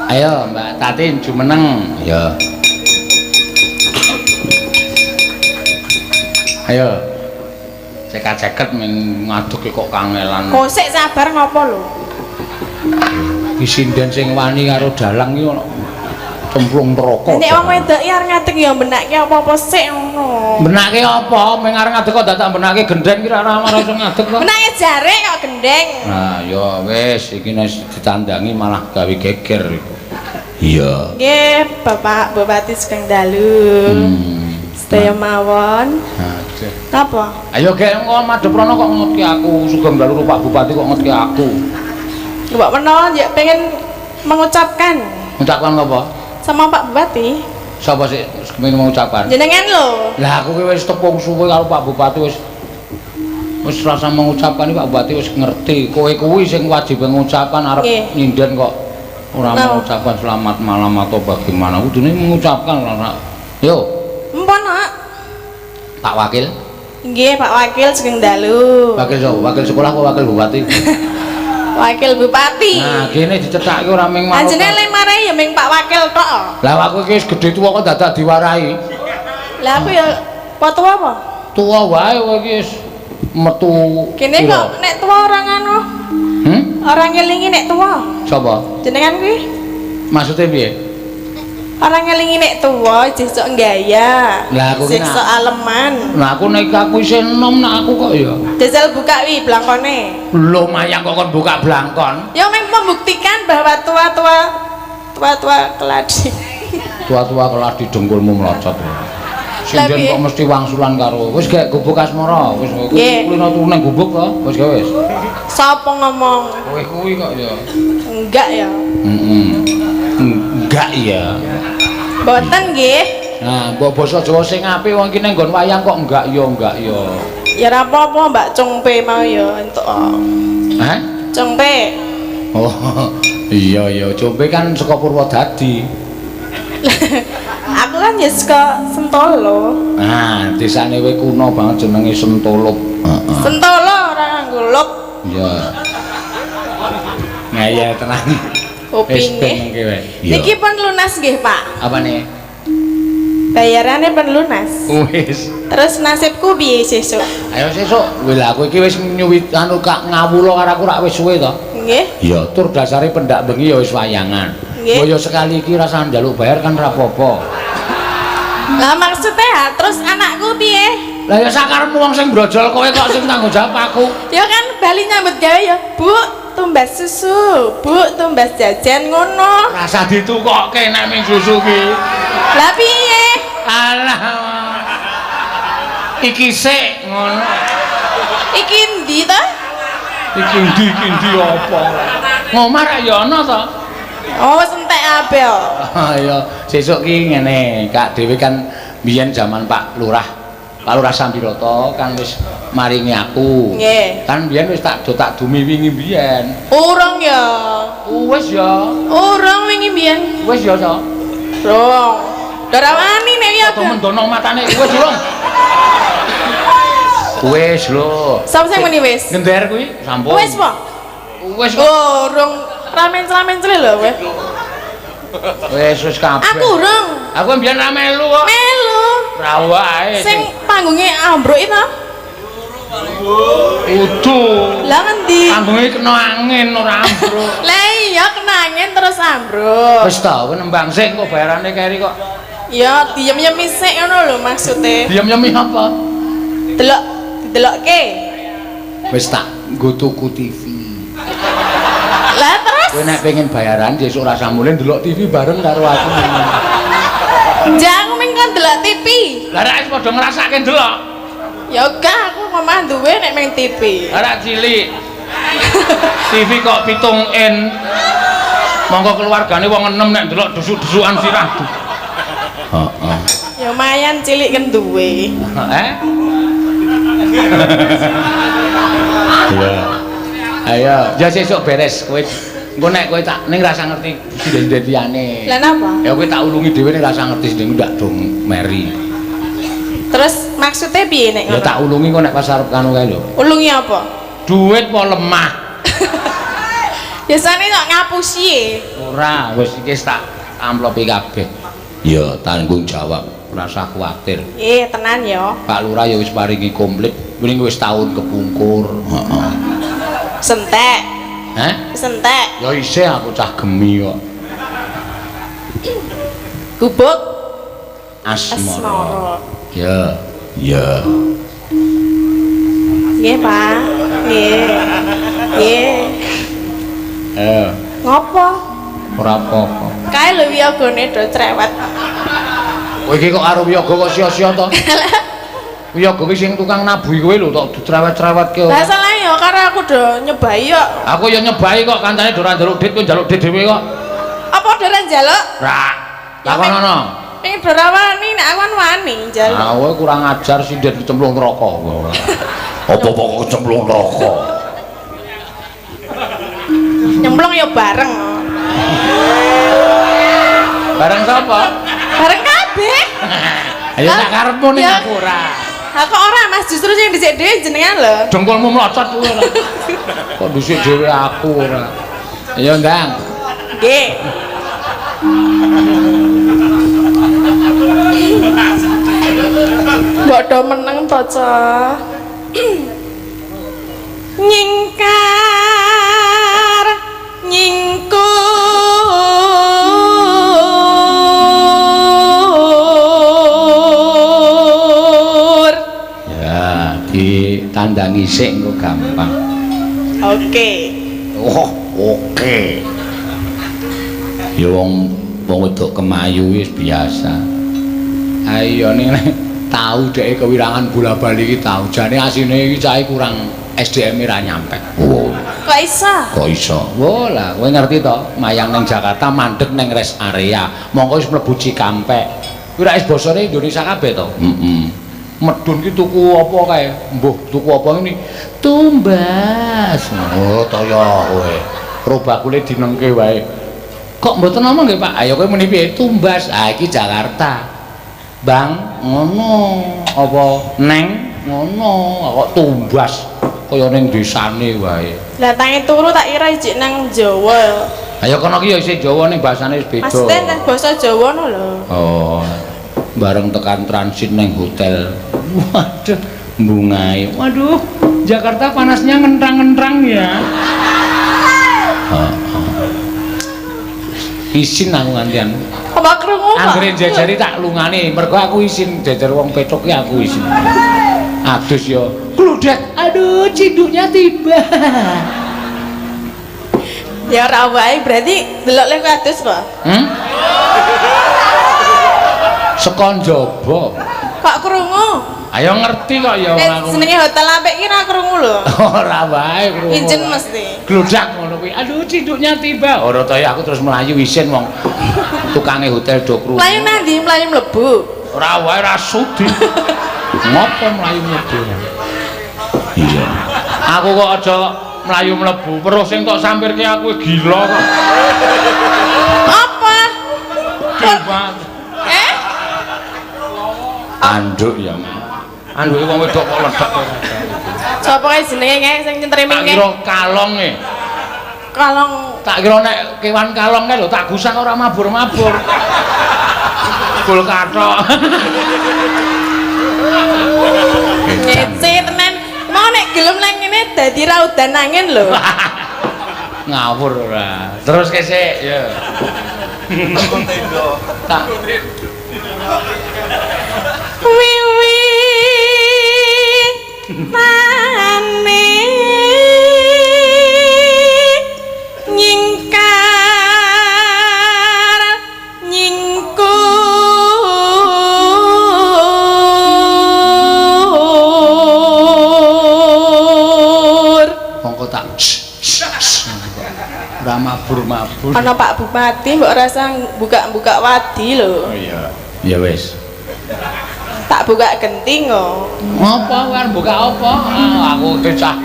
Ayo Mbak Tatin jumeneng. Ya. Ayo. Cekak-ceket men ngadeg kok kangelan. Kosek sabar ngopo lho? Ki sinden sing wani karo dalang ki ono cemplung neraka. Nek wong wedok iki arep ngadeg ya benake apa-apa sik ngono. Benake apa? Meng arep ngadeg kok dadak benake gendeng ki ora ora iso ngadeg kok. Benake jare kok gendeng. Nah, ya wis iki nek ditandangi malah gawe geger iku. Iya. Nggih, Bapak Bupati sugeng dalu. Sedaya mawon. Aduh. Napa? Ayo gek engko madhep rono kok ngetki aku, sugeng dalu Pak Bupati kok ngetki aku. Mbok menawa ya pengen mengucapkan Ngucapkan apa? sama Pak Bupati. Sapa sih kepengin mengucapkan? Jenengan lho. Lah aku ki wis tepung suwe karo Pak Bupati wis wis rasa mengucapkan iki Pak Bupati wis ngerti. Kowe kuwi sing wajib mengucapkan arep nyinden kok ora mengucapkan selamat malam atau bagaimana. Kudune mengucapkan ora. Yo, Empun, Nak. Pak Wakil. Nggih, Pak Wakil sugeng dalu. Wakil sapa? Wakil sekolah apa wakil bupati? Wakil Bupati. Nah, kene dicethaki ora ming manut. Anjene le marai ya ming Pak Wakil tok. Lah aku iki wis gedhe tuwa kok dadak diwarahi. Lah aku ya apa tuwa apa? Tuwa wae kowe iki wis metu. Kene kok nek tuwa ora ngono. Hmm? Ora ngelingi nek tuwa. Sapa? Jenengan kuwi Maksudnya piye? ora ngelingi nek tuwa isih sok gaya. Lah aku ki Isih sok aleman. Lah aku nek aku isih enom nak aku kok ya. Jajal buka wi blangkone. Lumayan kok kon buka blangkon. Ya meng membuktikan bahwa tua-tua keladi. Tua-tua keladi dengkulmu mlocot. Sinden kok mesti wangsulan karo. Wis gek gubuk asmara, wis kulino turu nang gubuk to. Wis gek wis. Sapa ngomong? Kowe kuwi kok ya. Enggak ya. Heeh. Enggak ya. Mboten nggih. Nah, mbok basa Jawa sing apik wong iki nang nggon wayang kok enggak ya enggak ya. Ya ora apa-apa Mbak Cungpe mau ya entuk. Hah? Cungpe. Oh, iya iya, Cungpe kan saka Purwodadi. Aku kan ya saka Sentolo. Nah, desane kowe kuno banget jenenge Sentolo. Heeh. Sentolo ora nganggo lup. Iya. Ngeyel tenan. Kupinge. Niki Niki pun lunas nggih, Pak. Apane? Bayarane pun lunas. Wis. Terus nasibku piye sesuk? Ayo sesuk. Wih lah aku iki wis nyuwit anu kak ngawula karo aku rak wis suwe to. Nggih. Iya, tur dasare pendak bengi ya wis wayangan. Nggih. Mbok ya sekali iki rasah njaluk bayar kan ra apa-apa. Lah maksudnya terus anakku piye? Lah ya sakarepmu wong sing brojol kowe kok sing tanggung jawab aku. Ya kan bali nyambut gawe ya, Bu, tumbas susu, Bu, tumbas jajan ngono. Rasah ditukokke nek ming susu ki. Lah piye? Alah. Iki sik ngono. Iki endi to? Iki endi iki endi apa? Ngomah ra ya ana to. Oh, wis entek kabeh kok. Ya, sesuk ki ngene, Kak dhewe kan biyen jaman Pak Lurah. Pak Lurah Sambiroto kan wis maringi aku. Nggih. Kan biyen wis tak do tak dumi wingi biyen. Urung ya. Wis ya. Urung wingi biyen. Wis ya to. Urung. Ora wani nek ya. Padha mendono matane wis urung. Wis lho. Sapa sing muni wis? Ngender kuwi sampun. Wis po? Wis kok. Urung. Ramen-ramen lho kowe. Wis wis kabeh. Aku urung. Aku mbiyen ra melu kok. Melu. Ra wae. Sing panggunge ambruk itu. Udu. Lah ngendi? Panggunge kena angin ora ambruk. Lah iya kena angin terus ambruk. Wis ta, kowe nembang sik kok bayarane keri kok. Ya diem-yemi sik ngono lho maksude. Diem-yemi apa? Delok, didelokke. Wis tak nggo tuku TV. Lah terus? Kowe nek pengen bayaran sesuk rasa mulih ndelok TV bareng karo aku. Jangan ming kon delok TV. Lah nek wis padha ngrasake ndelok. Ya gak aku omah duwe nek ming TV. Lah rak cilik. TV kok 7 in. Monggo keluargane wong enem nek ndelok dusuk-dusukan sirah. Heeh. Ya lumayan cilik kan duwe. Eh? Iya. Ayo, ya sesuk beres kowe. Engko nek kowe tak ning rasa ngerti sinden-sinden liyane. Lah napa? Ya kowe tak ulungi dhewe ning rasa ngerti sinden ndak dong meri. Terus maksudnya piye nek Ya ngono? tak ulungi kok nek pas arep kanu kae lho. Ulungi apa? Duit apa lemah? Biasane kok ngapusi e. Ora Ora, wis iki tak amplopi kabeh. Ya, tanggung jawab, ora usah kuwatir. Nggih, tenan ya. Pak Lurah ya wis paringi komplit, wingi wis tahun kepungkur. Heeh. Sentek. Heh? Sentek. Ya isih aku cah gemi kok. Gubuk Asmara. Asmara. Ya, ya. Nggih, Pak. Nggih. Nggih. Eh, Ngopo? Ora apa-apa. Kae lho wiyogone do cerewet. Kowe iki kok karo wiyaga kok sia-sia to? Wiyaga ki sing tukang nabuhi kowe lho tok dicerewet-cerewetke. Lah salah ya karo aku do nyebai kok. Aku ya nyebai kok kancane do ora njaluk dit kowe njaluk dit dhewe kok. Apa do ora njaluk? Ora. Takonono. Pengen do ora wani, nek aku kan wani njaluk. Ah, kowe kurang ajar sinden kecemplung neraka. Apa-apa kok kecemplung neraka. Nyemplung ya bareng. Bareng sapa? Bareng kabeh. Ayo sak karepmu ning Ya. aku ora. Ha kok ora Mas, justru sing dhisik dhewe jenengan lho. Dengkulmu mlocot kuwi ora. Kok dhisik dhewe aku ora. Ayo ndang. Nggih. Mbok do meneng to, Cah. Nyingkar nyingkur. Ya, ditandangi sik engko gampang. Oke. Oh, oke. Ya wong wong wedok kemayu wis biasa. Ayo ning tau dhek kewirangan bola-bali iki tau. Jane asine iki cahe kurang SDM ra nyampe. Oh, Kok iso? kok iso? Wo lah, kowe ngerti to, mayang ning Jakarta mandek ning rest area. Mongko wis mlebu Cikampek. Kuwi ra wis basane Indonesia kabeh to? Heeh. Medun ki tuku apa kae? Mbuh tuku apa ini? Tumbas. Oh, toyo kowe. Robakule dinengke wae. Kok mboten ngomong nggih, Pak? Ayo kowe muni piye? Tumbas. Ah iki Jakarta. Bang, ngono. Apa neng? Ngono. Kok tumbas kaya ning desane wae. Lah tangi turu tak kira ijik nang Jawa. Ayo kono ki ya isih Jawa ning basane wis beda. Maksudnya nang basa Jawa no lho. Oh. Bareng tekan transit neng hotel. Waduh, bungai. Waduh, Jakarta panasnya ngentrang-ngentrang ya. Heeh. Isin aku ngantian. Apa krungu kok? Anggere jejeri tak lungane, mergo aku isin jejer wong pethuk ki aku isin. Adus yo. Kludek. Aduh, cinduknya tiba. Ya ora wae, berarti delok lek adus kok. Hmm? Saka njaba. Kok krungu? Ayo ngerti kok ya wong aku. Senenge hotel apik ki ora krungu lho. Ora wae krungu. Injen mesti. Gludak ngono kuwi. Aduh, cinduknya tiba. Ora ta ya aku terus mlayu isin wong tukange hotel do krungu. Mlayu nang ndi? Mlayu mlebu. Ora wae ora sudi. Ngopo mlayu mlebu? Iya. Aku kok aja mlayu mlebu. Weruh sing tok sampirke aku gila kok. Apa? Eh? Anduk ya. Anduke wong wedok kok ledek kok. Sapa kae jenenge kae sing nyetreming Tak kae? kira kalong e. Kalong. Tak kira nek kewan kalong kae lho tak gusang ora mabur-mabur. Gol kathok. Ngece tenan. Mau nek gelem nang ngene dadi ra udan angin lho. Ngawur ora. Terus kesik ya. Tak Wiwi tane nyingkar nyingkur. Mongko tak ora mabur-mabur. Ana Pak Bupati mbok rasa buka-buka wadi lho. Oh iya. Ya wis. Tak buka genting kok. Apa kan buka apa? Ah, aku cah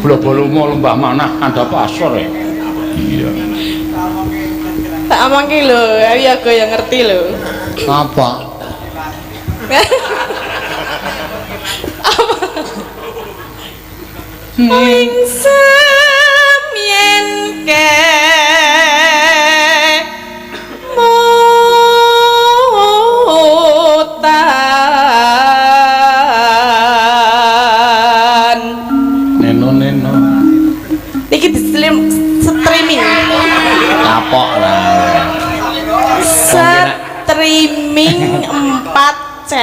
blobolomo lembah manah andhap asor ya. Iya. Tak omongke lho, ya aku yang ngerti lho. Apa? Apa? Wing semien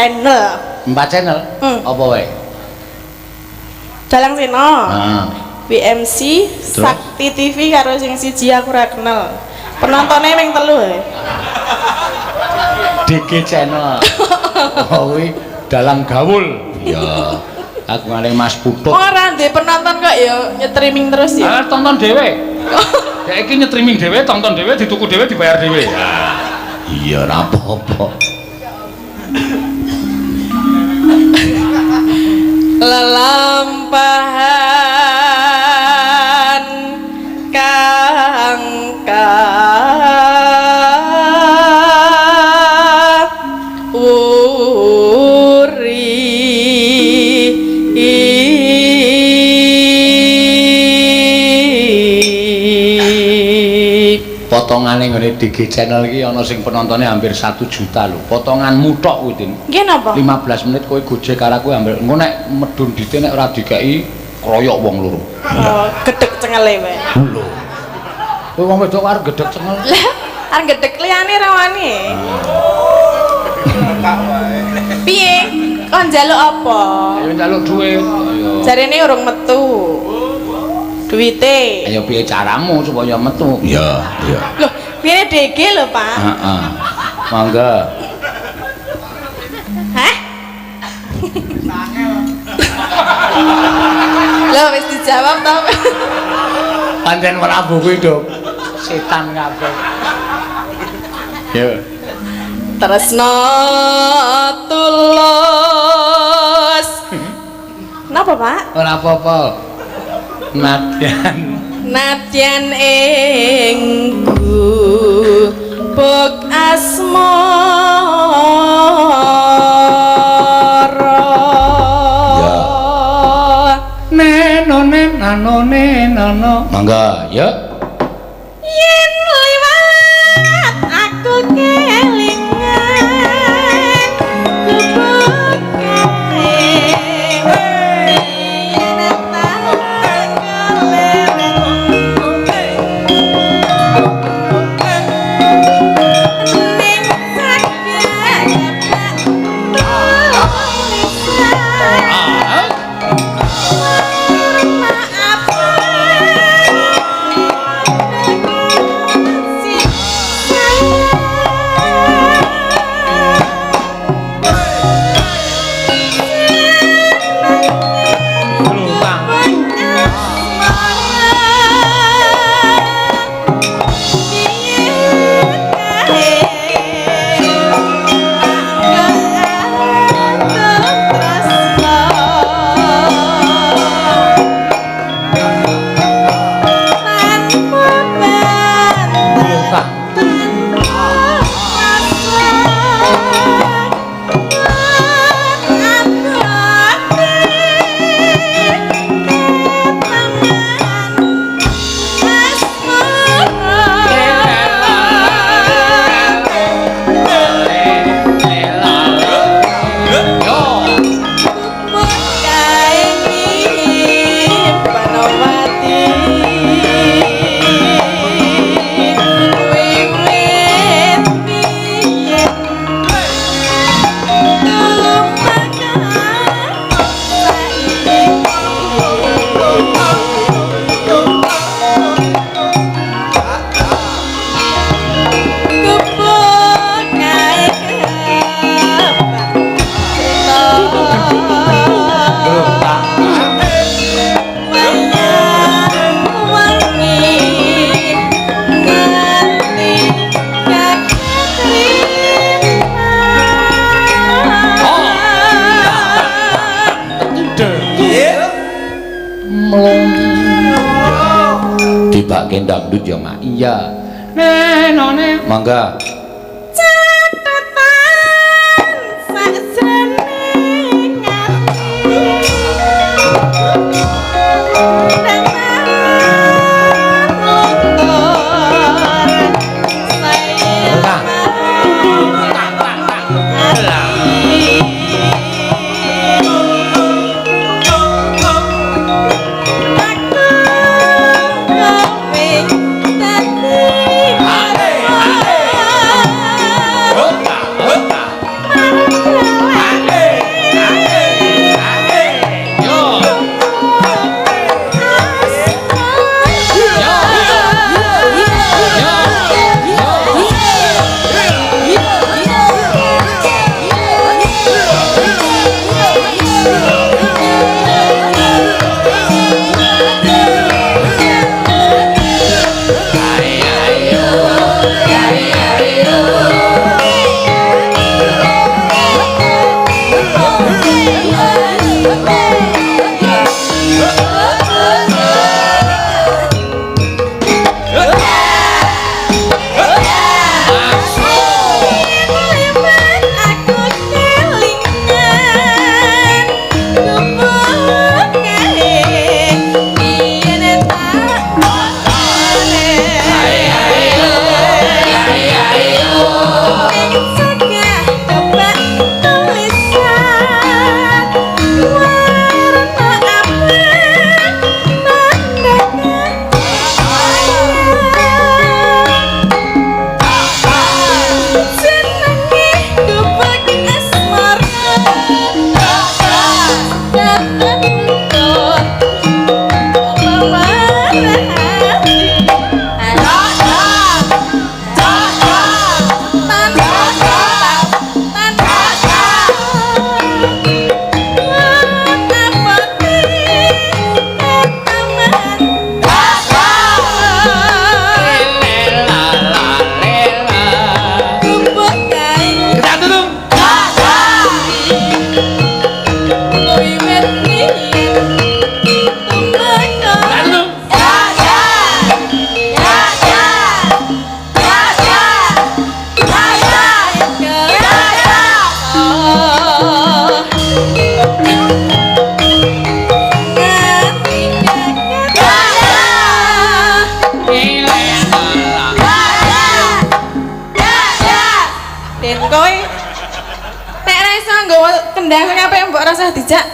channel. 4 channel? Apa wae? Dalang Seno. Heeh. BMC, Terus? Sakti TV karo sing siji aku ora kenal. Penontonnya ming 3 ae. DG channel. Oh kuwi dalang gaul. Iya. Aku ngale Mas Putut. Ora ndek penonton kok ya nyetriming terus ya. Ah, tonton dhewe. Dek iki nyetriming dhewe, tonton dhewe, dituku dhewe, dibayar dhewe. Iya, ora apa-apa. Lelampahan kang wuri. Potongane ngene DG channel iki ana sing penontonnya hampir 1 juta lho. Potonganmu tok kuwi, Din. Nggih napa? 15 menit kowe gojek karo aku hampir engko nek medun dite nek ora dikeki kroyok wong loro. Oh, gedhek cengele wae. Lho. Kowe wong wedok arep gedhek cengel. Lah, arep gedhek liyane rawane. Piye? Kon njaluk apa? Ayo njaluk duit. Ayo. Jarene urung metu. Duwite. Ayo piye caramu supaya metu? Iya, iya. Loh, piye DG lho, Pak? Heeh. Mangga. Hah? Loh, wis dijawab to. Pancen Prabu kuwi, Dok. Setan kabeh. Yo. Tresno tulus. Napa, Pak? Ora apa-apa. Nadyan nadyan ing gubuk asmara. Ya. Neno nen nano neno. Mangga, ya. Yen liwat aku kelingan gubuk kae. Dibake dangdut ya, Mak. Iya. Nenone. Mangga. Catatan sakjroning ati. Den kowe nek ora iso nggawa kendang sing apik mbok ora usah dijak.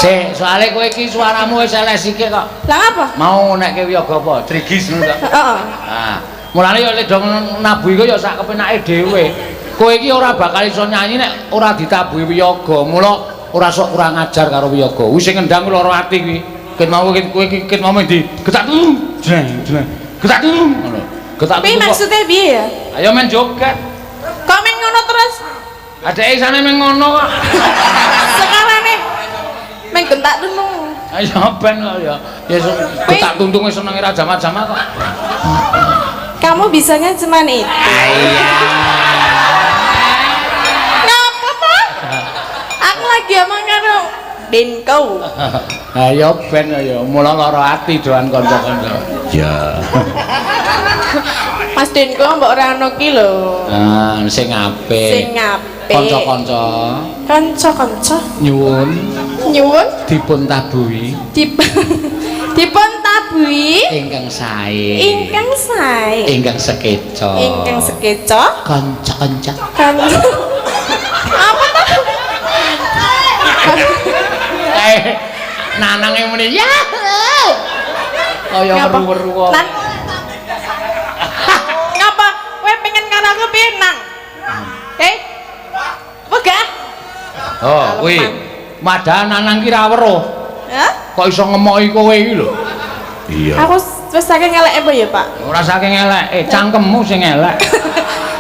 Sik, soalé kowe iki suaramu wis elek sikik kok. Lah ngapa? Mau nekke wiyaga apa? Trigis ngono to. Heeh. Ah, mulane ya lek do nabuhi ku ya sak kepenake dhewe. Kowe iki ora bakal iso nyanyi nek ora ditabuhi wiyaga. Mula ora sok kurang ajar karo wiyaga. Wis sing ngendang ku lara ati kuwi. Ket mau kowe iki ket mau ndi? Getak tung. Jreng, jreng. Getak tung ngono. Getak Piye tung. Maksudnya piye ya? Ayo men joget. Kok men ngono terus? Adeke isane men ngono kok. Sekarane men gentak tuntung. Ayo ben kok ya. Ya getak tuntung wis senenge ra jama-jama kok. Kamu bisanya cuman itu. Iya. Ngapa ta? Aku lagi omong karo Denko. Ayo ben ya, mula lara ati doan kanca-kanca. Ya. Mas Denko mbok ora ono ki lho. Ah, sing apik. Sing apik. Kanca-kanca Kanca-kanca nyuwun nyuwun dipun tabuhi dipun tabuhi ingkang sae. Ingkang sae. Ingkang sekeca. Ingkang sekeca. Kanca-kanca. Kanca. Apa ta? Kae nanange muni ya. Kaya weru-weru kok. Nan. Ngapa? Kowe pengen karo aku piye, Nang? Eh? Wegah? Oh, kuwi. Padahal Nanang ki ra weruh. Hah? Kok iso ngemoki kowe iki lho? Iya. Aku wis saking eleke apa ya, Pak? Ora saking elek, cangkemmu sing elek.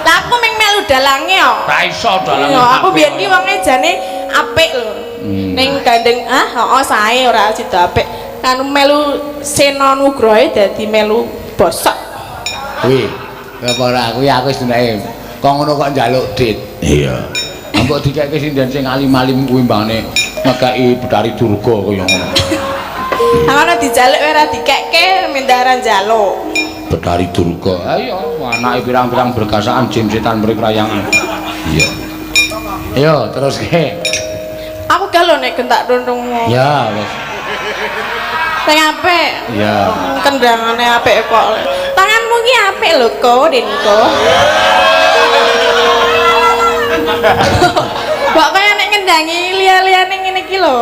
Lah aku mung melu dalange kok. Ra iso dalange. Iya, aku biyen ki wonge jane apik lho. Ning gandeng ah heeh sae ora sida apik. Anu melu Sena Nugroho dadi melu bosok. Kuwi. Apa ora kuwi aku wis dunake. Kok ngono kok njaluk dit. Iya. Mbok dikeke sinden sing alim-alim kuwi mbane ngekeki Betari Durga kaya ngono. Ha ngono dijaluk ora dikeke mindaran njaluk. Betari Durga. Ayo anake pirang-pirang bergasaan jin setan mrih prayangan. Iya. Ayo teruske. Aku gak lho nek gentak tuntung. Ya wis. Sing apik. Iya. Kendangane apik kok. Tanganmu ki apik lho, Ko, Denko. Mbok kaya nek ngendangi liya-liyane ngene iki lho.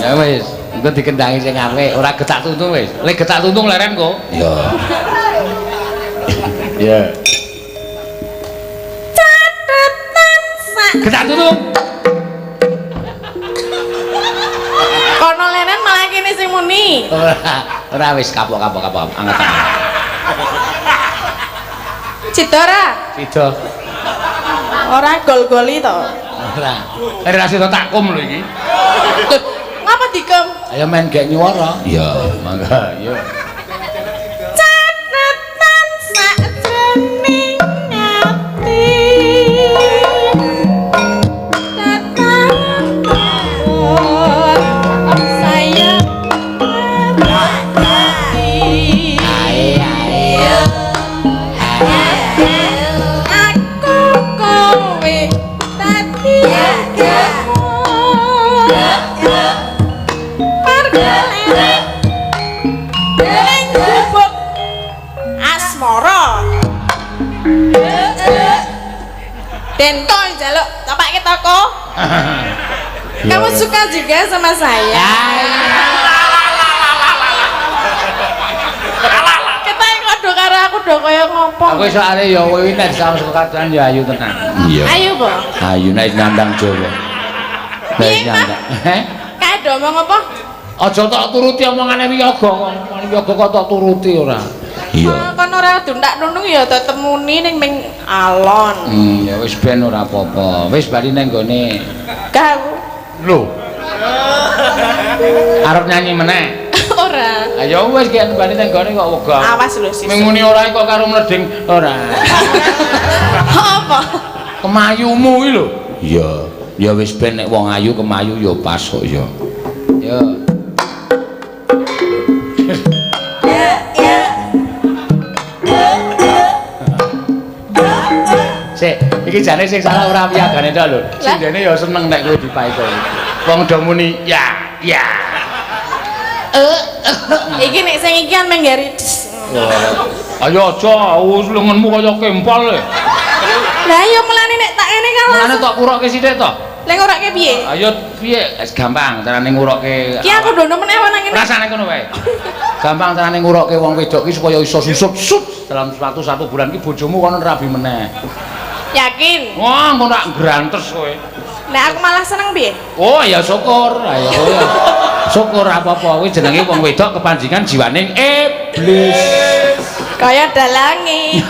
Ya wis, engko dikendangi sing apik, ora getak tuntung wis. Lek getak tuntung leren kok. Iya. Iya. Catetan sak. Getak tuntung. Kono leren malah kene sing muni. Ora, ora wis kapok-kapok kapok anget. Cida ora? Cida. Ora gol-goli to. Ora. Ora sida takum lho iki. Lho, ngapa dikum? Ayo men gek nyuwara. Iya, mangga, yo. Catetan sakjroning ati. Sayang ati. Aku kowe dadi agamu. Parkelene ning gubuk asmara. Denko njaluk capake toko. Kamu suka juga sama saya? Kita yang karo aku do kaya ngopo. Aku soalnya ya kowe nek disawang sekadan ya ayu tenan. Iya. Ayu po. Ayu nek nandang Jawa. Nek nandang. Heh. Kae do omong apa? Aja tok turuti omongane wiyaga kok. Omongane wiyaga kok tok turuti ora. Iya. Kon ora duntak-nuntung ya tetemuni ning ming alon. Ya wis ben ora apa-apa. Wis bali nang gone. Gak aku. Lho. Arep nyanyi meneh. Ora. Ayo wis ki bali nang gone kok wegah. Awas lho sisuk. Ming muni ora kok karo mleding ora. Apa? Kemayumu iki lho. Iya. Ya wis ben nek wong ayu kemayu ya pas kok ya. Ya. Sik, iki jane sing salah ora piyagane tok lho. Sindene ya seneng nek kowe dipaito. Wong do muni ya, ya. Iki nek sing iki kan menggari. Ayo aja, lenganmu kaya kempal e. Lah iya mulane nek tak ngene kan Mulane tok kurokke sithik to. Lah ngurokke piye? Ayo piye? Wis gampang carane ngurokke. Ki aku ndono meneh nang ngene. Rasane ngono wae. Gampang carane ngurokke wong wedok ki supaya iso susut sut dalam waktu 1 bulan ki bojomu kono rabi meneh. Yakin? Wah, engko nak grantes kowe. Lah aku malah seneng piye? Oh ya syukur. Ayo ya. Syukur apa-apa kuwi jenenge wong wedok kepanjingan jiwaning iblis. Kaya dalange.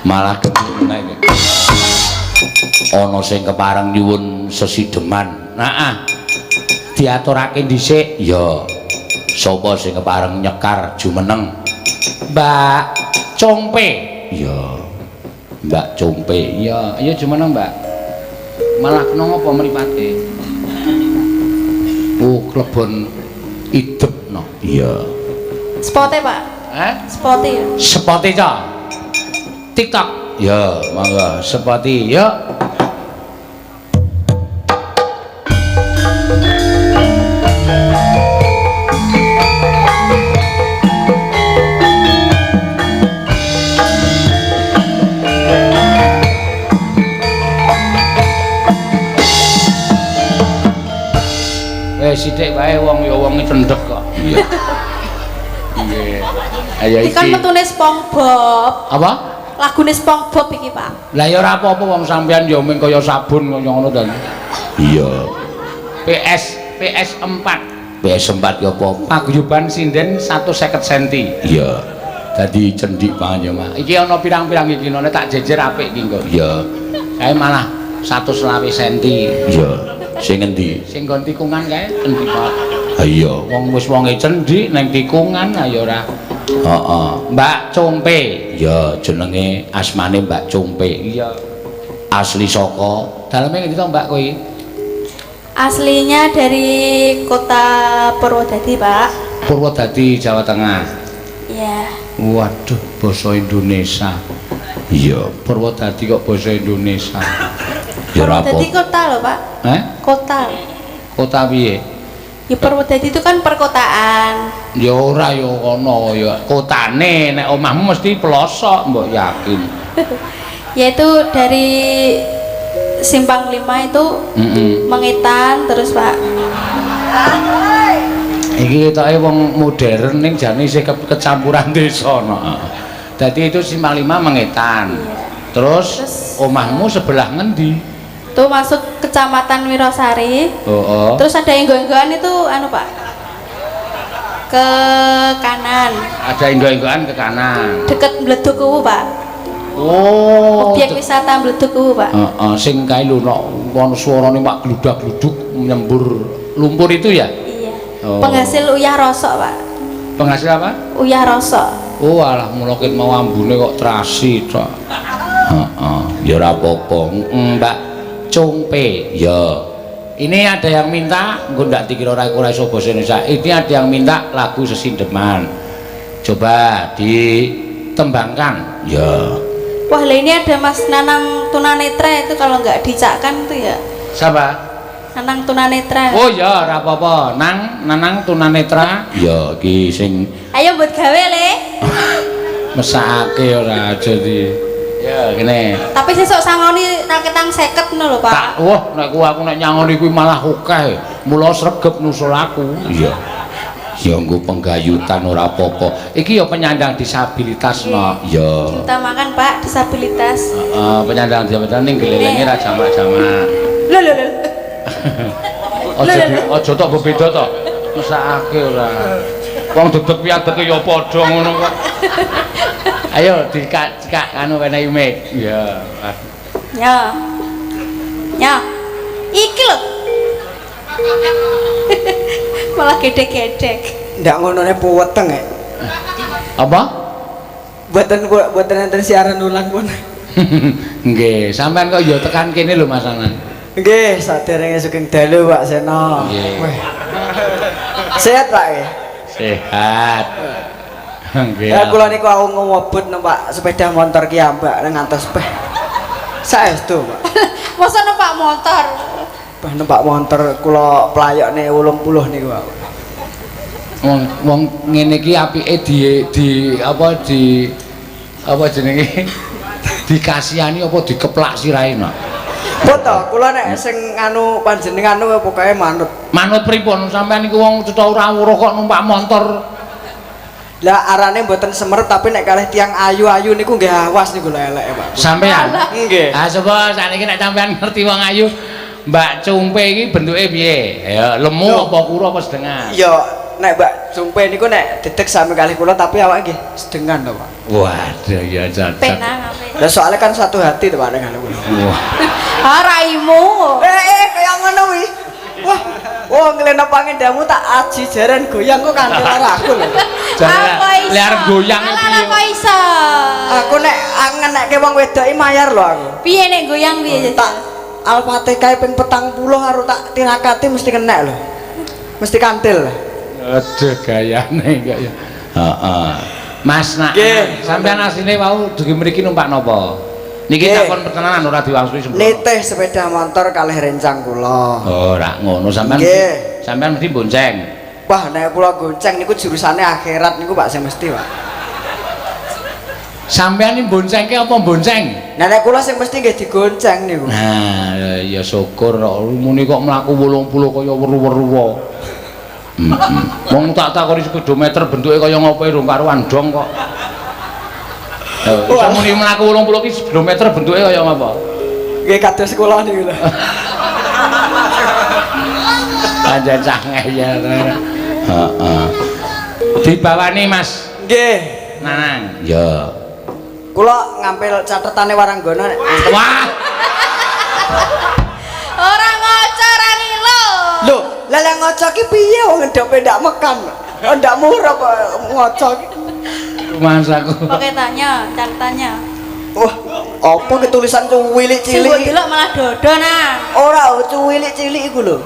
Malah gendut meneh iki. Ana sing kepareng nyuwun sesideman. Nah, diaturake dhisik. Ya. Sapa sing kepareng nyekar jumeneng? Mbak Compe. Ya. Mbak Compe. Ya, ayo jumeneng, Mbak. Malah kena ngapa mripate? Oh, klebon idep no. Iya. Spote, Pak. Hah? Spote ya. Spote ca. TikTok. Ya, monggo spoti. Yuk. Sithik wae wong ya wonge cendhek kok. Iya. Nggih. Ayo iki. Kan metune SpongeBob. Apa? Lagune SpongeBob iki, Pak. Lah ya ora apa-apa wong sampean ya mung kaya sabun kaya ngono ta. Iya. PS PS4. PS4 ya apa? Paguyuban sinden 150 cm. Iya. Dadi cendhik banget ya, Mak. Iki ana pirang-pirang iki nek tak jejer apik iki engko. Iya. Kae malah 120 cm. Iya. Sing ngendi? Sing nggon tikungan kae cendhik kok. Ha iya, wong wis wonge cendhik nang tikungan ayo ora. Heeh. Mbak Compe. Ya jenenge asmane Mbak Compe. Iya. Asli saka daleme ngendi to Mbak kowe? Aslinya dari kota Purwodadi, Pak. Purwodadi, Jawa Tengah. Iya. Waduh, basa Indonesia. Iya, Purwodadi kok basa Indonesia. Ya ora apa. Purwodadi kota lho, Pak. Heh? Kota. Kota piye? Ya Purwodadi itu kan perkotaan. Ya ora ya kono ya kotane, nek omahmu mesti pelosok, mbok yakin. Yaitu dari Simpang 5 itu Mengetan terus, Pak. Iki ketoke wong modern ning jane isih kecampuran desa no. Dadi itu Simpang 5 Mengetan. Iya. Terus omahmu sebelah ngendi? Itu masuk Kecamatan Wirosari. Oh, oh. Terus ada enggo-enggoan itu anu, Pak. Ke kanan. Ada enggo-enggoan ke kanan. Deket Bledug Kuwu, Pak. Oh. Objek wisata Bledug Kuwu, Pak. Heeh, sing kae lho ono suarane mak gludak-gluduk nyembur lumpur itu ya? Iya. Oh. Penghasil uyah rosok, Pak. Penghasil apa? Uyah rosok. Oh, alah mula ket mau ambune kok terasi tok. Heeh, ya ora apa-apa. Mbak Compe. Ya. Ini ada yang minta, engko ndak dikira ora iso basa Indonesia. Ini ada yang minta lagu sesindeman. Coba ditembangkan. Ya. Wah, lah ini ada Mas Nanang tunanetra itu kalau nggak dicakkan itu ya. Siapa? Nanang tunanetra. Oh ya, ora apa-apa. Nanang tunanetra. Ya, iki sing ayo buat gawe le. Mesakake ora jadi. Ya, kene. Tapi sesuk sangoni raketang 50 ngono lho, Pak. Tak, wah, nek ku aku nek nyangoni kuwi malah akeh. Mula sregep nusul aku. Iya. Ya nggo penggayutan ora apa-apa. Iki ya penyandang disabilitas no. Iya. Diutamakan, Pak, disabilitas. Heeh, penyandang disabilitas ning gelelenge ra jamak-jamak. Lho lho lho. Aja tok bebeda to. Mesakake ora. Wong dedeg piadeke ya padha ngono kok. Ayo dikak anu wenehi mic. Iya. Ya. Ya. Iki lho. Malah gedek-gedek. Ndak ngonone puweteng e. Apa? Mboten enten siaran ulang pun. Nggih, sampean kok ya tekan kene lho Mas Anang. Nggih, saderenge sugeng dalu Pak Seno. Nggih. Sehat Pak nggih? Sehat. Nggih. Ya kula niku aku ngewebut numpak sepeda motor ki ambak ngantos peh. Saestu, Pak. Mosok numpak motor? Peh numpak motor kula playokne 80 niku, Pak. Wong ngene iki apike di apa jenenge? Dikasihani apa dikeplak sirahe, Nak? Pun to, kula nek sing anu panjenengan pokoke manut. Manut pripun? Sampeyan niku wong cetha ora weruh kok numpak motor. Lah arane mboten semerep tapi nek kalih tiyang ayu-ayu niku nggih awas niku lho eleke, Pak. Sampeyan. Nggih. Ah sapa sakniki nek sampeyan ngerti wong ayu Mbak Cumpe iki bentuke piye? Ya lemu apa kuru apa sedengan? Ya nek Mbak Cumpe niku nek dedeg sami kalih kula tapi awake nggih sedengan to, Pak. Waduh ya cocok. Penang apik. Lah soalnya kan satu hati to Pak nek kula. Wah. Ah raimu. Eh kaya ngono kuwi. Wah, wah ngeleno pangendamu tak aji jaran goyang kok kanthi karo aku lho. Apa iso? Lek arep goyang Alah piye? kok iso? Aku nek ngenekke wong wedok iki mayar lho aku. Piye nek goyang piye? Tak Al-Fatihah ping 40 karo tak tirakati mesti kenek lho. Mesti kantil. Aduh gayane kok ya. Heeh. Mas nak, sampean asline wau dugi mriki numpak napa? Niki takon pertenanan ora diwangsuli sembrono. Nitih sepeda motor kalih rencang kula. Oh, ora ngono sampean. Sampean mesti bonceng. Wah, nek kula gonceng niku jurusane akhirat niku Pak sing mesti, Pak. Sampean iki boncengke apa bonceng? Nah nek kula sing mesti nggih digonceng niku. Nah, ya syukur kok muni kok mlaku 80 kaya weru-weru. Heeh. Wong tak takoni speedometer bentuke kaya ngopo rung karuan dong kok. Iso muni mlaku 80 ki speedometer bentuke kaya ngopo? Nggih kados kula niku lho. Pancen cah ngeyel. Heeh. Dibawani Mas. Nggih. Nanang. Ya. Kula ngampil catetane Waranggana nek. Wah. Ora ngoco ora ngilo. Lho, lah lek ngoco ki piye wong ngendope ndak mekan. Ndak murah kok ngoco ki. Mas aku. Oke tanya, catatannya. Wah, apa ki tulisan cuwilik Sing mbok cilik? delok malah dodo nah. Ora, cuwilik cilik iku lho.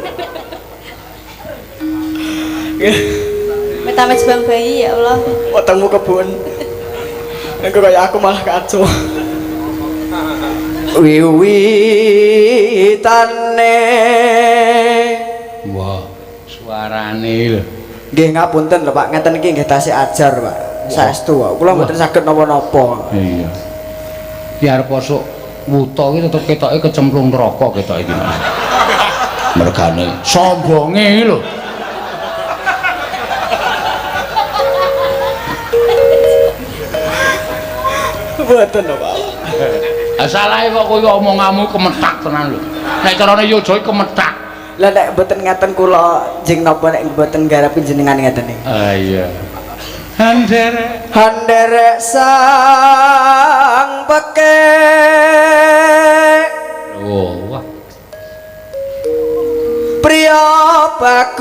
Metamet bang bayi ya Allah. Wetengmu kebun. Engko kaya aku malah kacau. Wiwitane. Wah, suarane lho. Nggih ngapunten lho Pak, ngeten iki nggih tasih ajar Pak. Saestu kok. Kula mboten saged napa-napa. Iya. Ki arep osok wuta iki tetep ketoke kecemplung neraka ketoke iki. Mergane sombonge iki lho. Mboten lho Pak. Ah salahe kok kowe omonganmu kemethak tenan lho. Nek carane yojo iki kemethak. Lah nek mboten ngeten kula jeng napa nek mboten garapi jenengan ngeten iki. Ah iya. Handere Handerek sang peke. Oh, wah. Priya bagus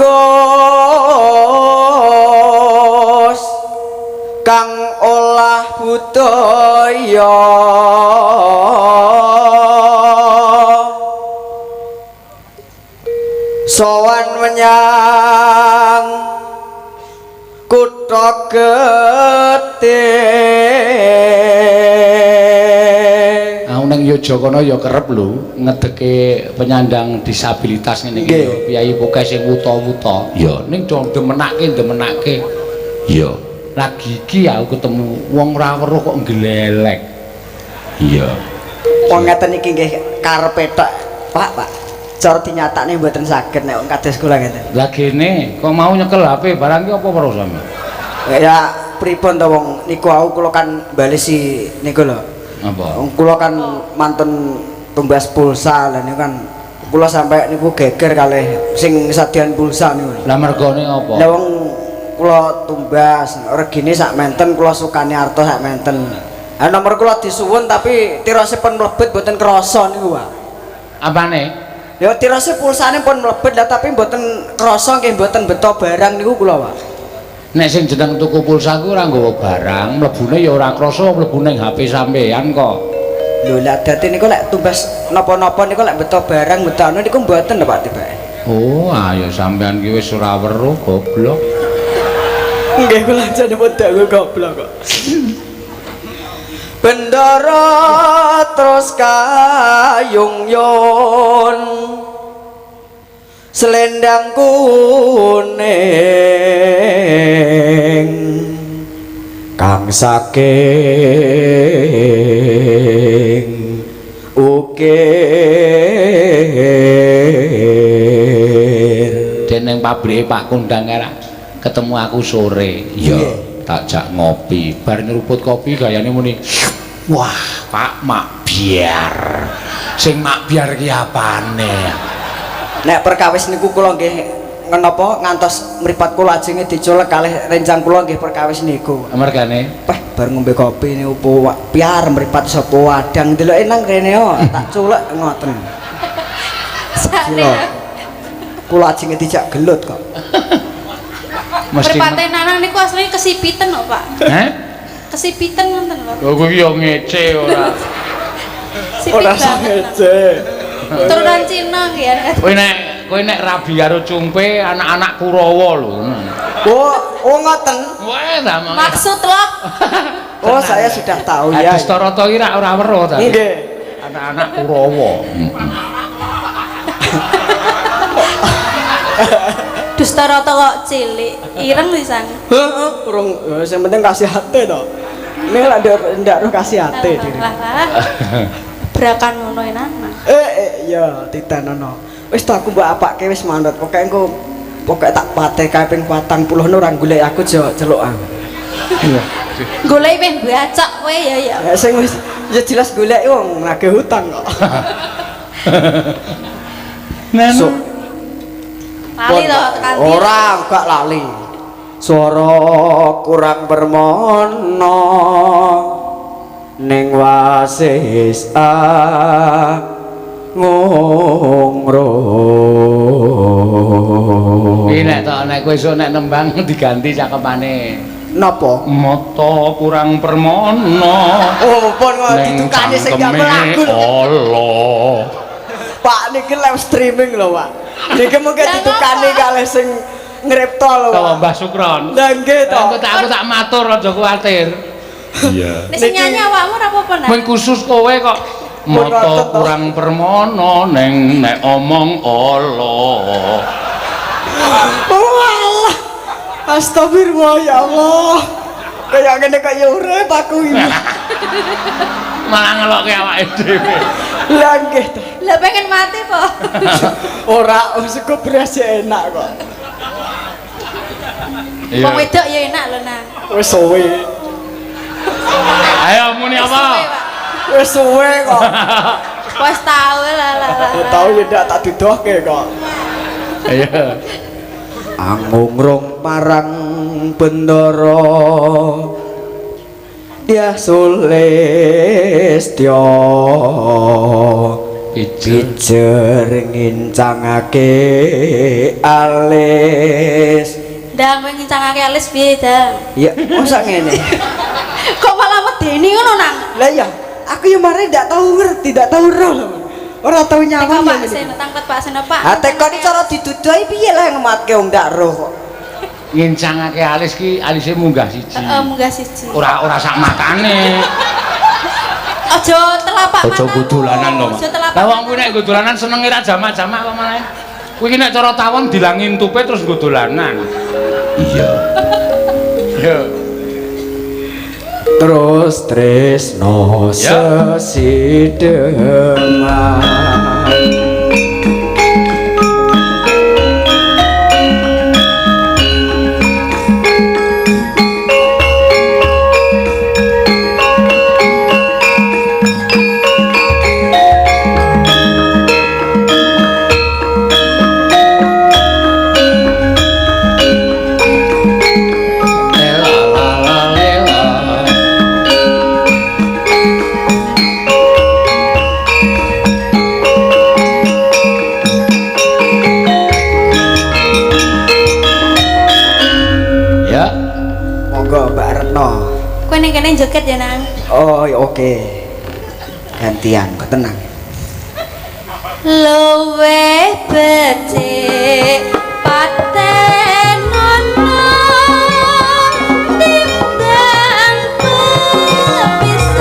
kang olah budaya. Sowan menyang kutha gedhe. Aku ning Yogyakarta kono ya kerep lho ngedeke penyandang disabilitas ngene iki ya, piyayi pokoke sing wuta-wuta. Ya ning do demenake. Ya, lagi iki aku ketemu wong ora weruh kok ngglelek. Iya. Wong ngeten iki nggih karepe tok, Pak, Pak. Cara dinyatakne mboten saged nek wong kados kula ngeten. Lah gene kok mau nyekel HP barang ki apa weruh sampeyan? Ya pripun to wong niku aku kula kan balesi niku lho. Apa? Wong kula kan mantun tumbas pulsa lha niku kan kula sampai niku geger kalih sing sadian pulsa niku. Lah mergone apa? Lah wong kula tumbas regine sak menten kula sukani arta sak menten. Ha nomor kula disuwun tapi tirose pun mlebet mboten krasa niku, Pak. Apane? Ya tirose pulsane pun mlebet lah tapi mboten krasa nggih mboten beto barang niku kula, Pak. Nek sing jeneng tuku pulsa ku ora nggawa barang, mlebune ya ora krasa mlebu ning HP sampean kok. Lho lah dadi niku lek tumbas napa-napa niku lek beto barang beto anu niku mboten lho Pak tibake. Oh, ayo sampean ki wis ora weruh goblok. Nggih kula jane wedak goblok kok. Bendara terus kayung yon selendang kuning kang saking ukir. Dening pabrike Pak Kondang ora ketemu aku sore. Iya, tak jak ngopi. Bar nyeruput kopi gayane muni, "Wah, Pak mak biar." Sing mak biar ki apane? Nek perkawis niku kula nggih ngenapa ngantos mripat kula ajenge diculek kalih rencang kula nggih perkawis niku. Mergane Peh bar ngombe kopi niku po piar mripat sapa wadang ndeloke nang rene yo tak culek ngoten. Sakne. Kula ajenge dijak gelut kok. mesti Mripate Nanang niku asline kesipiten kok, Pak. Heh? Kesipiten ngoten lho. Lho kowe iki yo ngece ora. Sipit banget. Turunan Cina nggih ya. Kowe nek rabi karo cumpe anak-anak Kurawa lho. Oh, oh ngoten. Wah, ta mong. Maksud lo? Oh, saya sudah tahu ya. Adustarata iki rak ora weruh ta. Nggih. Anak-anak Kurawa. Dustarata kok cilik, ireng pisan. Heeh, urung sing penting kasih hati to. Ini lak ndak roh kasih hati diri. Lah lah. Brakan ngono enak. Ya titenono. Wis to aku mbok apake wis manut. Pokoke engko pokoke tak pateh kae ping 40 ora golek aku aja celuk aku. Iya. Golek meh bacok kowe ya ya. Ya sing wis ya jelas golek wong nagih hutang kok. Nanu. Lali to tekan. Ora, gak lali. Swara kurang permono ning wasis ngungro. Iki nek tok nek kowe esuk nek nembang diganti cakepane. Napa? Mata kurang permono. Oh, pun kok ditukani sing gak lagu lho. Allah. Pak niki live streaming lho, Pak. Niki mungkin ditukani kalih sing ngripta lho, Pak. Mbah Sukron. Lah nggih to. Aku tak matur aja kuwatir. Iya. Nek sing nyanyi awakmu ora apa-apa nah. Mung khusus kowe kok mata kurang permono neng nek omong Allah. Walah. Astagfirullah ya Allah. Kayak ngene kaya urip aku iki. Malah ngelokke awake dhewe. Lah nggih to. Lah pengen mati po. Ora, sego beras enak kok. Iya. Wong wedok ya enak lho nang. Wis suwe. Ayo muni apa? Wis suwe kok. Wis tau lah lah. Tau ya ndak tak dudohke kok. Iya. Angungrung marang bendara dia sulistya pijer ngincangake alis. Ndang kowe ngincangake alis piye, Dang? Ya, mosok ngene. Kok malah medeni ngono nang? Lah iya, aku ya mare ndak tau ngerti, ndak tau roh lho. Ora tau nyawang ya. Pak Seno, tangkep Pak Seno, Pak. Ha tekon cara diduduhi piye lah ngematke wong ndak roh kok. Ngincangake alis ki alise munggah siji. Heeh, munggah siji. Ora ora sak matane. Aja telapak matamu. Aja nggo dolanan lho. Lah wong kuwi nek nggo dolanan senenge ra jamak-jamak kok malah. Kuwi ki nek cara tawon dilangin tupe terus nggo dolanan. Iya. Yo. Terus tresno sesideman. Kene joget ya nang. Oh oke. Gantian, kok tenang. Luwih becik patenono timbang pepisahan.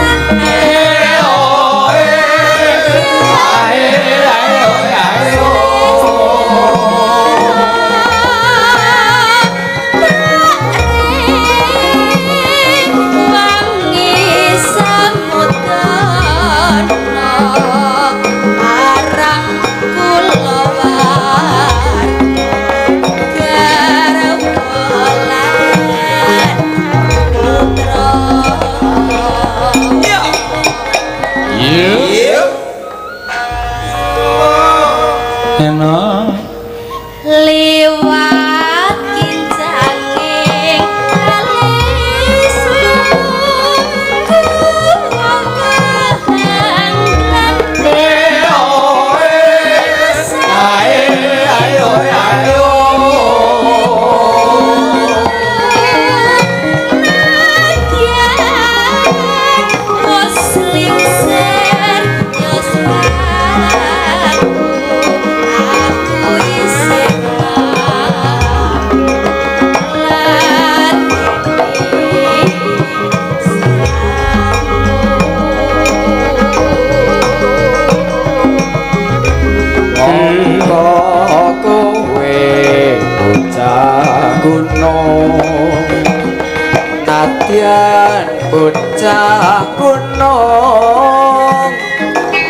Wangi samudana.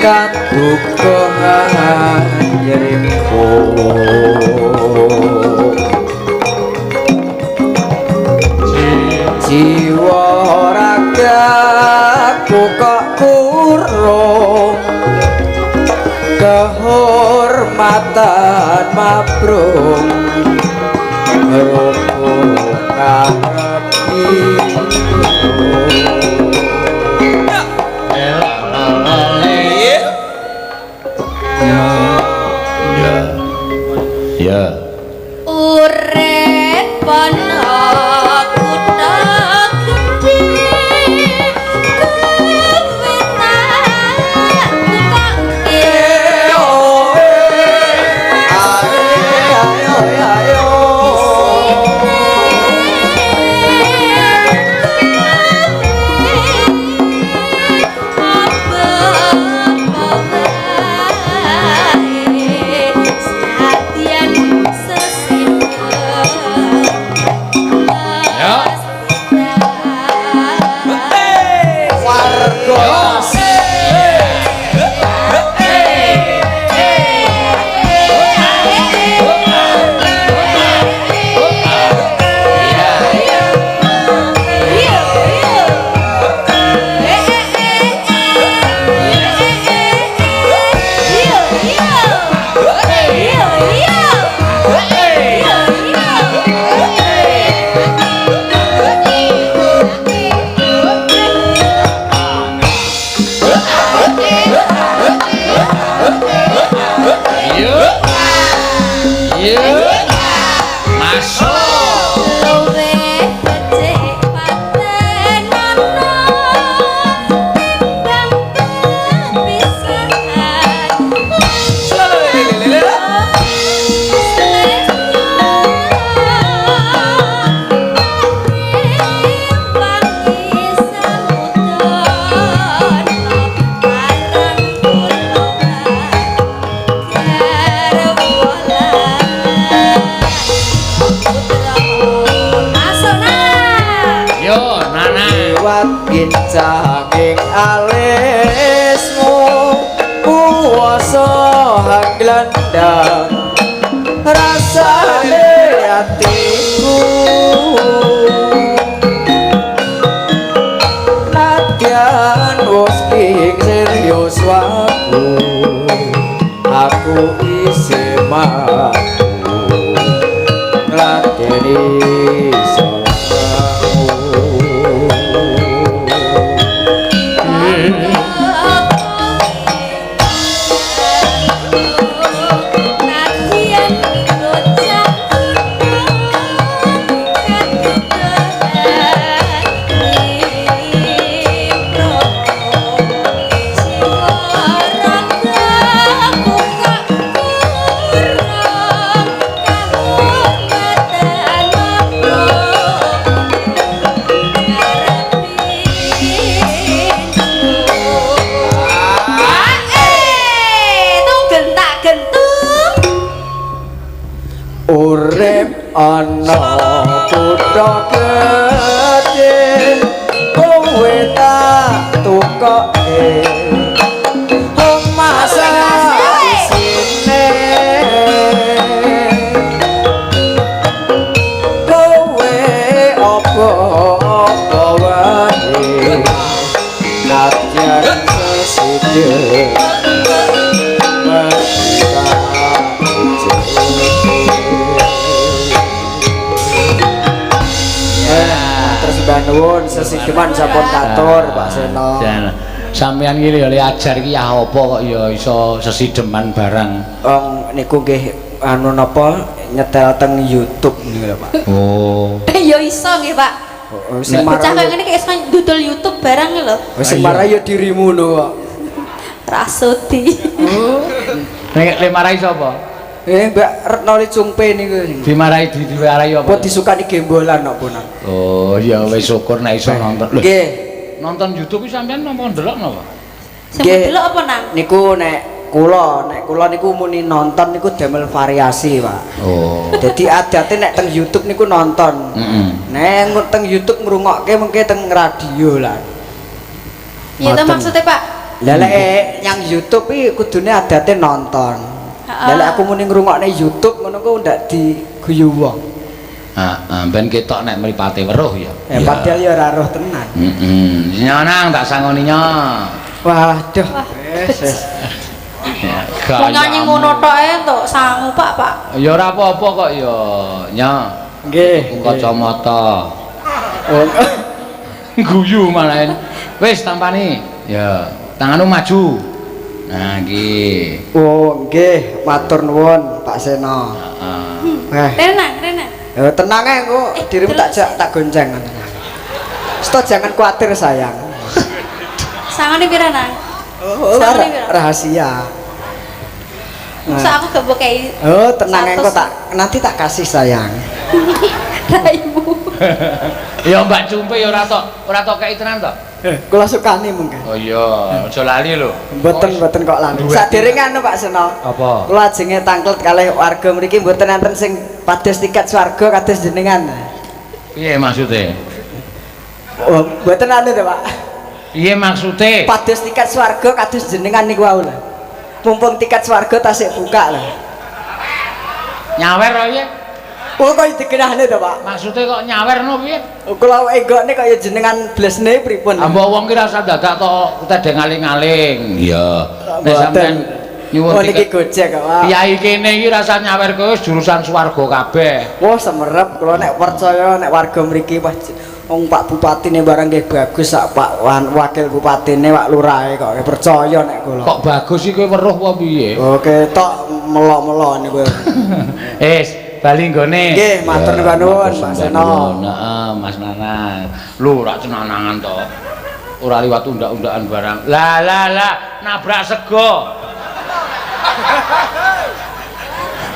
Kaduka nyerimpuk jiwa ragaku kok kurung kehormatan mabrung rubuh karepi. Ya. Urip ana kutha gedhe kowe tak tukoke. Ayo ayo. Ya. Warga Yuk. Yuk. Masuk. Yo, Nana. Liwat kincanging alismu kuwasa hanglandang rasane atiku nadyan wis ing serius waku aku isih mampu ngladeni urip ana kutha gedhe kowe tak tukoke omah isine kowe apa-apa wae nadyan sesidhe. Nuwun sesideman sampun katur Pak Seno. Sampeyan iki lho ajar iki ya apa kok ya iso sesideman barang. Wong niku nggih anu napa nyetel teng YouTube niku lho Pak. Oh. Ya iso nggih Pak. Sing bocah kaya ngene iki iso ndudul YouTube barang lho. Sing marai ya dirimu lho kok. Rasudi. Oh. Nek le marai sapa? Mbak Retno Cungpe niku. Dimarai diwarai apa? Apa disukani gembolan kok punang. Oh, ya wis syukur nek iso nonton. Lho. Nggih. Nonton YouTube iki sampean napa ndelok napa? Sing ndelok apa nang? Niku nek kula niku muni nonton niku damel variasi, Pak. Oh. Dadi adate nek teng YouTube niku nonton. Heeh. Nek teng YouTube ngrungokke mengke teng radio lah. Iya to maksudnya Pak. Lah lek yang YouTube iki kudune adate nonton. Lah lek aku muni ngrungokne YouTube ngono ku ndak diguyu wong. Heeh, ben ketok nek mripate weruh ya. Eh padahal ya ora roh tenan. Heeh. Nyanang tak sangoni nya. Waduh. Wis wis. Wong nyanyi ngono tok e entuk sangu, Pak, Pak. Ya ora apa-apa kok ya. Nya. Nggih. Kacamata. Oh. Guyu malah. Wis tampani. Ya, tanganmu maju. Nah, iki. Oh, nggih, matur nuwun Pak Seno. Heeh. Eh, Tenang, tenang. ya tenang ae engko dirimu tak terus. tak gonceng. Sto jangan khawatir sayang. Sangone pira, Nang? Oh, rahasia. Masa Nah. aku gak mbok kei Oh, tenang ae engko 100. tak nanti tak kasih sayang. Raimu. Ya Mbak Cumpe ya ora tok kei tenan to. Kula sukani mungkin. Oh iya, aja lali lho. Mboten mboten kok lali. Saderenge anu Pak Seno. Apa? Kula ajenge tangklet kalih warga mriki mboten enten sing pados tiket swarga kados jenengan. Piye maksude? Oh, mboten anu to, Pak. Piye maksude? Pados tiket swarga kados jenengan niku wau lho. Mumpung tiket swarga tasik buka lho. Nyawer piye? Oh, kok digenahne to, Pak? Maksude kok nyawer no piye? Oh, kula enggokne kaya jenengan blesne pripun? Ambok wong ki rasa dadak tok tedeng aling-aling. Iya. Nek sampean nyuwun Oh, niki tiket Gojek kok, Pak. Kiai kene iki rasa nyawer kowe wis jurusan swarga kabeh. Wah, semerep kula nek percaya nek warga mriki wah wong Pak Bupatine barang nggih bagus sak Pak Wakil Bupatine Pak Lurahe kok percaya nek kula. Kok bagus iki kowe weruh apa piye? Oh, ketok melok-melok niku. Wis, bali nggone. Nggih, matur nuwun, Pak Seno. Heeh, Mas Nanang. Lho, ora cenanangan to. Ora liwat undak-undakan barang. Lah lah lah, nabrak sego.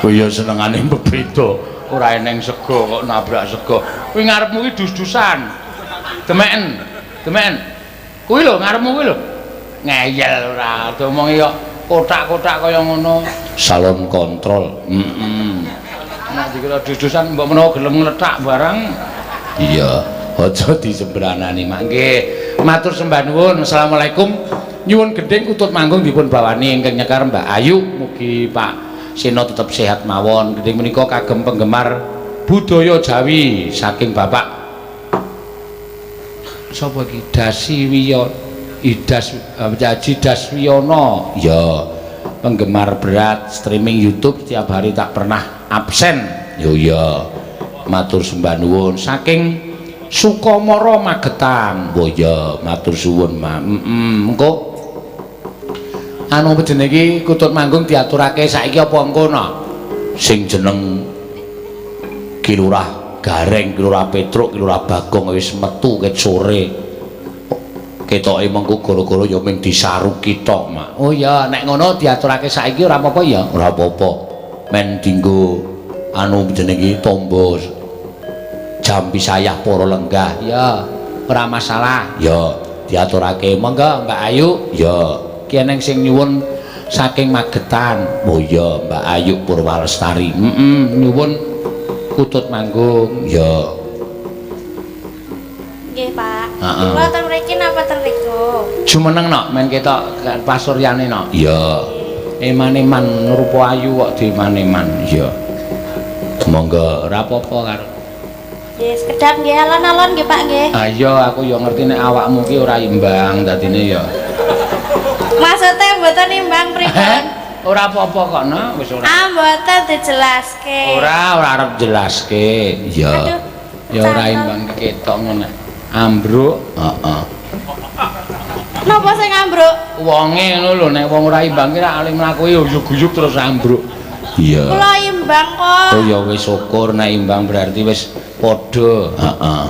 Oh iya senengane bebeda. Ora eneng sego kok nabrak sego. Kuwi ngarepmu ki dus-dusan. Demeken. Demeken. Kuwi lho ngarepmu kuwi lho. Ngeyel ora diomongi kok kotak-kotak kaya ngono. Salon kontrol. Heeh. Nek dikira dus-dusan mbok menawa gelem ngletak barang. Iya, aja disembranani mak. Nggih. Matur sembah nuwun. Assalamualaikum. Nyuwun gendhing kutut manggung dipun bawani ingkang nyekar Mbak Ayu. Mugi Pak Seno tetep sehat mawon. Gendhing menika kagem penggemar budaya Jawi saking Bapak sapa iki? Dasi Wiyo Idas Haji Daswiyono. Ya, penggemar berat streaming YouTube setiap hari tak pernah absen. Yo ya. Matur sembah nuwun saking Sukamara Magetan. Oh ya, matur suwun, Mak. Engko anu jenenge iki kutut manggung diaturake saiki apa engko no? Sing jeneng Ki Lurah Gareng, Ki Lurah Petruk, Ki Lurah Bagong wis metu ket sore. Ketoke mengko gara-gara ya mung disaruki tok, Mak. Oh iya, nek ngono diaturake saiki ora apa-apa ya? Ora apa-apa. Men dinggo anu jenenge iki tombo jampi sayah para lenggah. Ya, ora masalah. Ya, diaturake. Monggo Mbak Ayu. Ya, ki eneng sing nyuwun saking Magetan. Oh iya, Mbak Ayu Purwalestari. Heeh, nyuwun kutut manggung. Ya. Nggih, Pak. Heeh. Kula ten mriki napa ten mriku? Jumeneng nok men ketok pasuryane nok. Iya. Eman-eman rupa ayu kok dieman-eman. Iya. Monggo ora apa-apa karo. Nggih, sekedap nggih alon-alon nggih, Pak nggih. Ayo aku ya ngerti nek awakmu ki ora imbang dadine ya. Maksudnya mboten imbang pripun? Ora apa-apa kok no, wis ora. Ah, mboten dijelaske. Ora, ora arep jelaske. Iya. Ya ora imbang ketok ngono. Ambruk, heeh. Napa sing ambruk? Wonge ngono lho, nek wong ora imbang ki rak ale mlaku uyug-uyug terus ambruk. Iya. Kula imbang kok. Oh ya wis syukur nek imbang berarti wis padha. Heeh.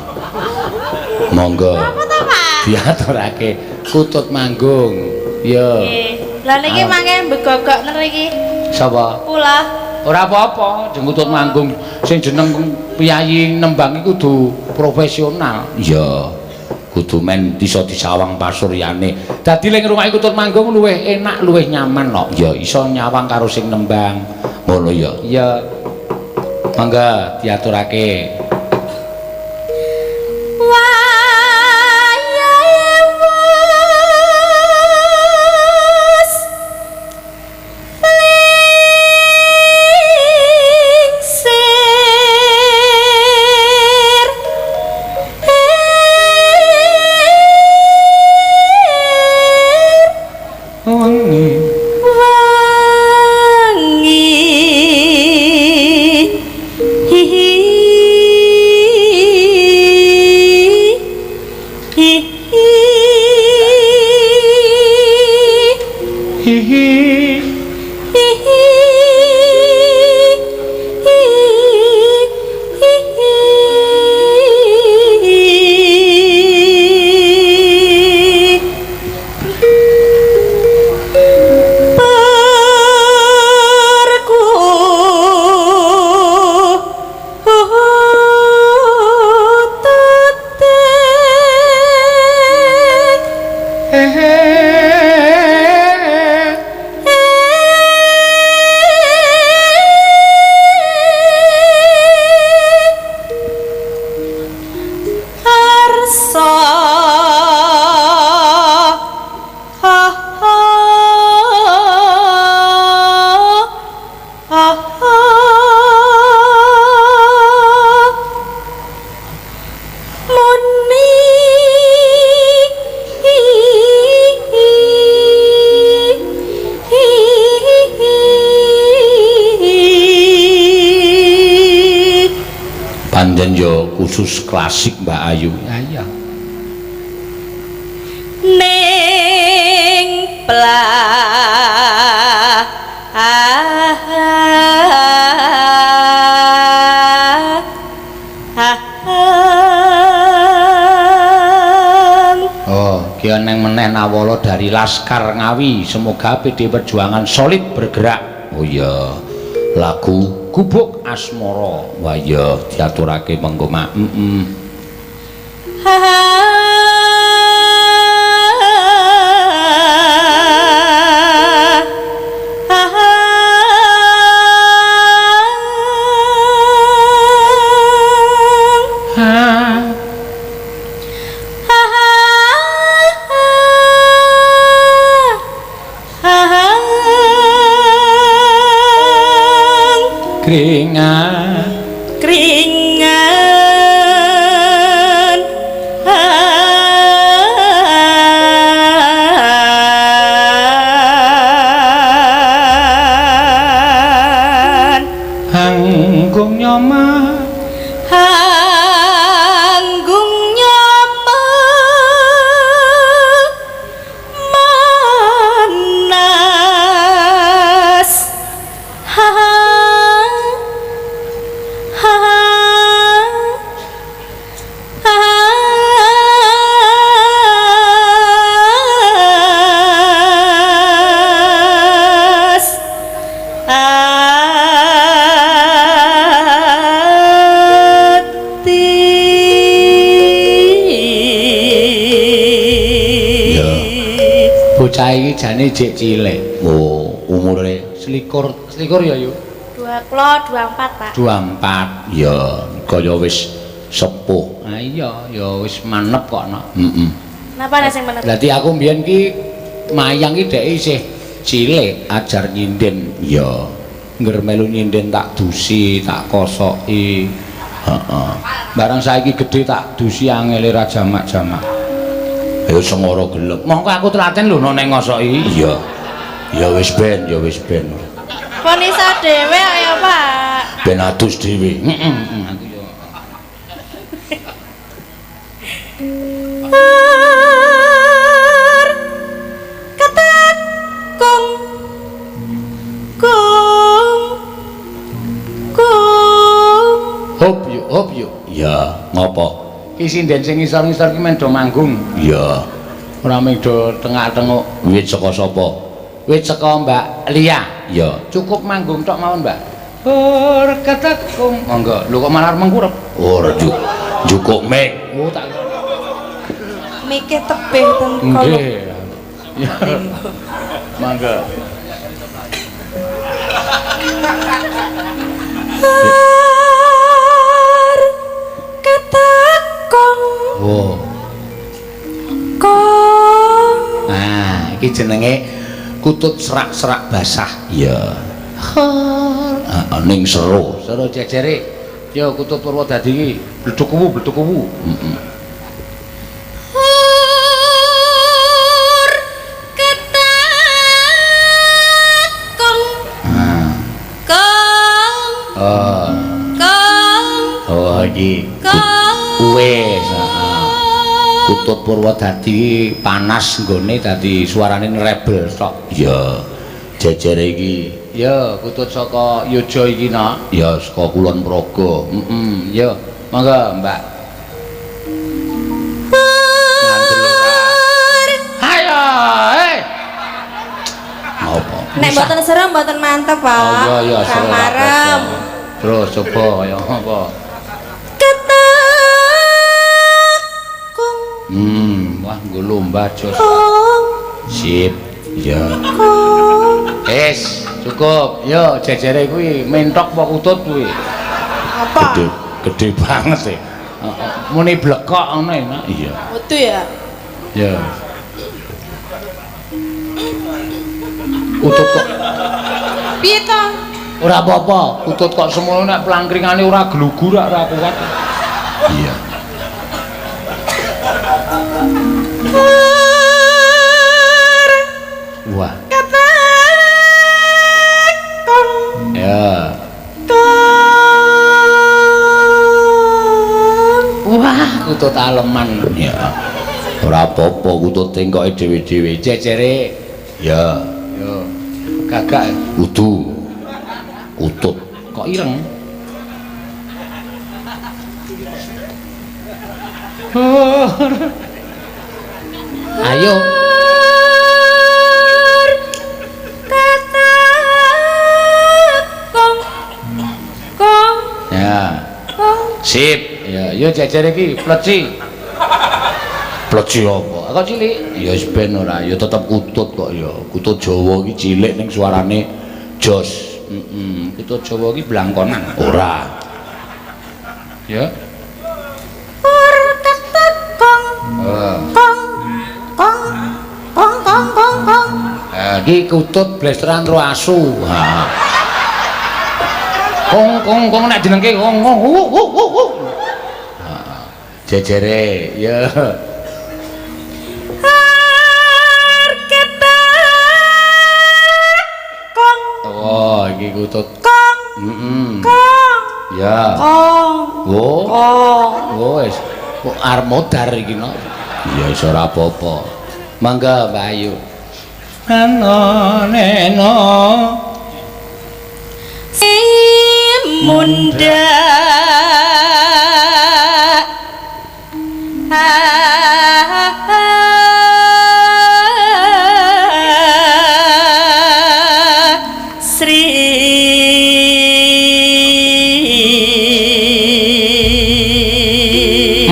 Monggo. Napa to, Pak? Diaturake kutut manggung. Iya. Nggih. Lah niki mangke begogok nriki. Sapa? Kula. Ora apa-apa, jeng kutut manggung sing jeneng piyayi nembang iku kudu profesional. Iya. Kudu men iso disawang pasuryane. Dadi lek ngrungokke kutut manggung luwih enak, luwih nyaman kok. Ya iso nyawang karo sing nembang. Ngono ya. Iya. Mangga diaturake. Wayahe wong Hihi. Hihi. Pancen yo khusus klasik Mbak Ayu. Ya iya. Ning Oh, ki neng meneh nawala dari Laskar Ngawi. Semoga PD Perjuangan solid bergerak. Oh iya. Lagu Gubuk Asmara. Wah iya, diaturake mengko mak. Heeh. Kringan Kringan Hanggung nyoma Hanggung nyoma manas ha ha has ati. Ya. Bocah iki jane jek cilik. Oh, umure selikur, selikur ya, Yu? 24, Pak. 24. Ya, kaya wis sepuh. Ah iya, ya wis manep kok, Nak. Heeh. Napa nek sing manep? Dadi aku mbiyen ki mayang ki dhek isih cilik ajar nyinden. Ya. Ngger melu nyinden tak dusi, tak kosoki. Heeh. Barang saiki gedhe tak dusi angele ra jamak-jamak. Ayo sengara gelem. Mongko aku telaten lho nek ngosoki. Iya. Ya wis ben, ya wis ben. Pon iso dhewe ya, Pak. Ben adus dhewe. Heeh, aku yo. Ketekung kung kung. Hop yuk, hop yuk. Ya, ngopo? Ki sinden sing ngisor-ngisor ki men do manggung. Iya. Ora mung do tengak-tenguk. Wit saka sapa? Wit saka Mbak Lia. Ya, cukup manggung tok mawon, Mbak. Hur ketekung. Monggo. Lho kok malah mengkurep? Ora jukuk mik. Oh, tak mike tebih ten kono. Nggih. Mangga. Ketekung. Oh. Kong. Nah, iki jenenge kutut serak-serak basah. Iya. Heeh, ning seru. Seru jejere. Yo kutut Purwodadi iki bleduk kuwu, bleduk kuwu. Heeh. Hur ketekung. Nah. Kong. Oh. Kong. Oh iki. Kong. Wis, heeh. Kutut Purwodadi panas nggone dadi suarane rebel tok. Iya. Jejere iki. Ya, kutut saka Yojo iki, Nak. Ya, saka Kulon Progo. Heeh, ya. Monggo, Mbak. Ngandel ora. Ayo, eh. Ngopo? Nek mboten serem mboten mantep, Pak. Oh iya iya, serem. Marem. Terus coba kaya apa? Ketekung. Wah nggo lomba jos. Sip. Iya. Wis, cukup. Yo jejere kuwi mentok apa kutut kuwi? Apa? Gede, gede banget e. Heeh. Muni blekok ngono enak. Iya. Metu ya. Ya. Kutut kok Piye to? Ora apa-apa, kutut kok semono nek plangkringane ora glugu ora kuat. Iya. Wah. Ketekung. Ya. Kong. Wah, kutut aleman. Ya. Ora apa-apa kutut tengkoke dhewe-dhewe. Jejere. Ya. Yo. Gagak kudu. Kutut kok ireng. Ayo. Ketekung. Kong. Ya. Kong. Sip. Ya, yo jejer iki pleci. Pleci apa? Kok cilik? Ya wis ben ora, ya tetep kutut kok ya. Kutut Jawa iki cilik ning suarane jos. Heeh, kutut Jawa iki blangkonan. Ora. Ya. Ketekung. Heeh. Kong. Kong. Kong kong kong kong. Iki kutut blesteran ro asu. Ha. Kong kong kong nek jenengke kong kong. Ha. Jejere, ya. Oh, iki kutut. Kong. Heeh. Kong. Ya. Kong. Oh. Kong. Oh, wis. Kok arep modar iki no. Ya wis ora apa-apa. Mangga, Mbak Ayu. Nano neno Si munda. Sri.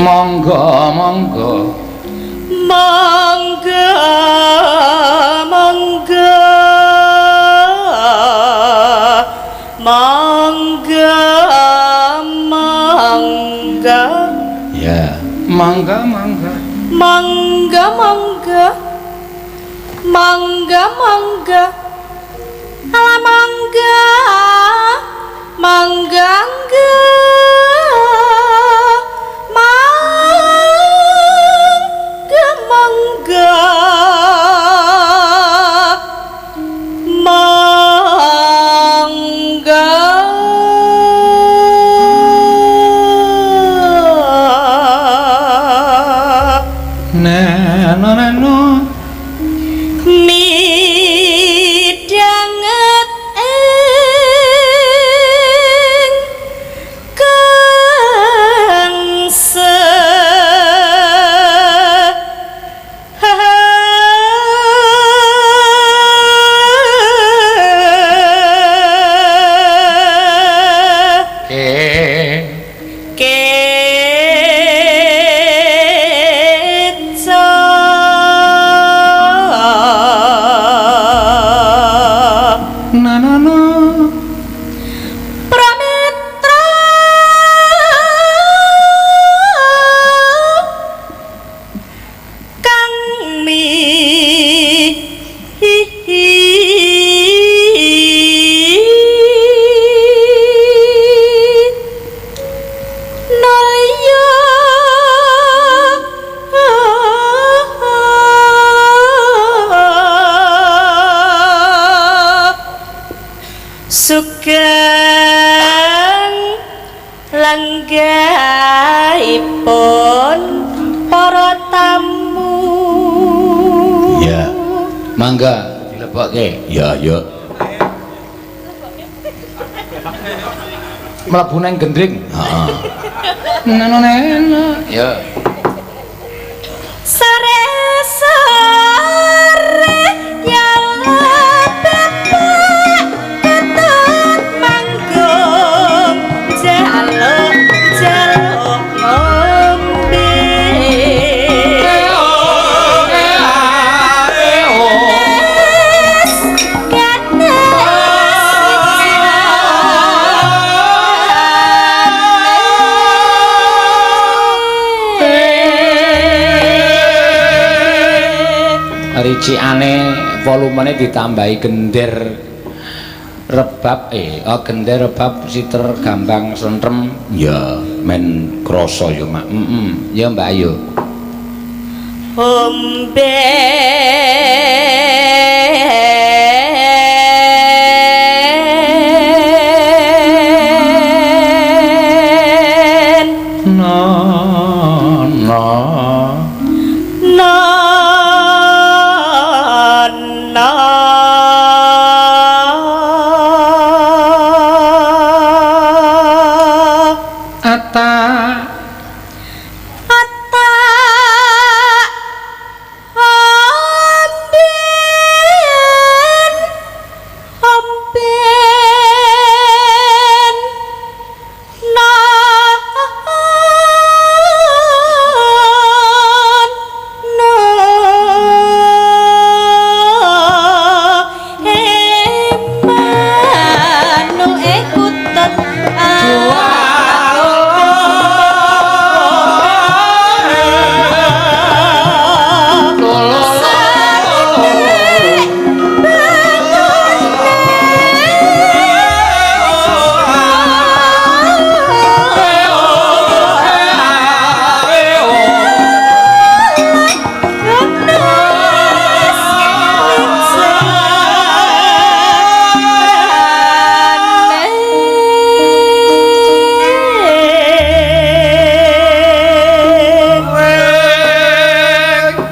Monggo monggo. Monggo monggo. Monggo monggo. Ya. Mangga mangga. Mangga mangga. Mangga mangga. Ala mangga. Mangga mangga. Mangga mangga. Mangga. Neno neno. Midhanget ing kangsa. Keca. Nano no. Pramitra kang mi nolya sugeng lenggahipun para tamu. Mangga dilebokke. Ya, ya. Mlebu nang gendring. Heeh. Nana. Ya. Sore sore ya bapak ketut manggung jaluk jaluk ngombe. Ricikane volumene ditambahi gender rebab gender rebab siter gambang sentrem ya men krasa ya mak. Heeh. Ya Mbak Ayu. Ombe No no no no ata ata omben omben non no emanu ekutut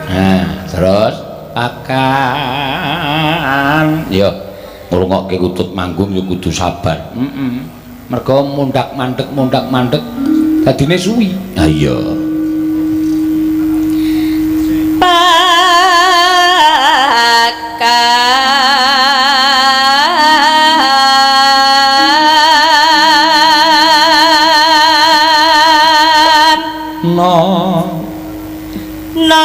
Nah, terus pakan ya ngrungokke kutut manggung ya kudu sabar. Heeh. Mergo mundak mandek dadine suwi. Ha iya. Pakan No. no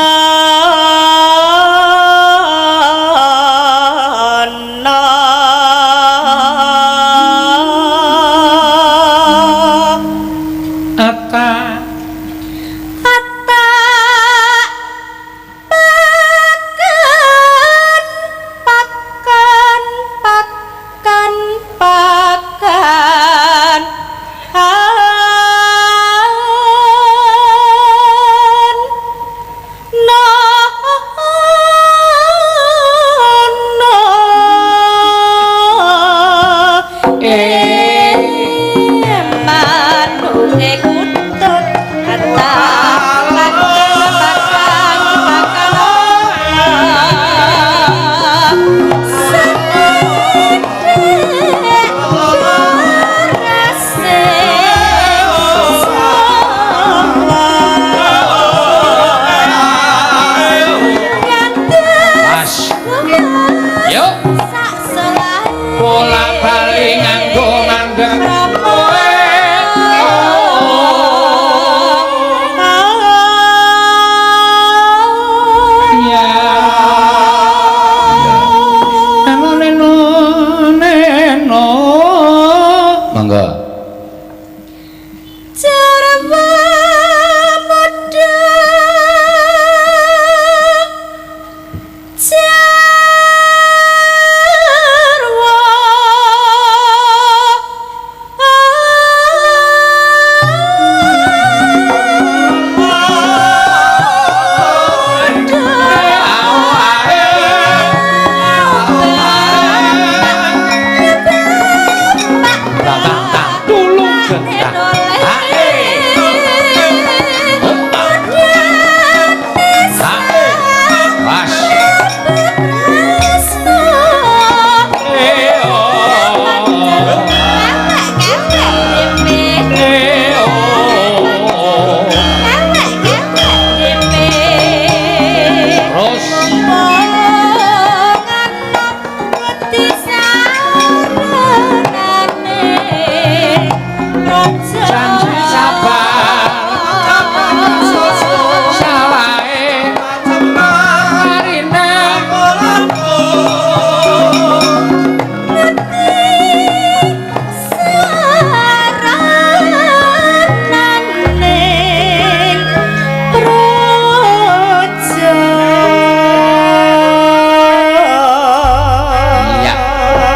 no Ata ata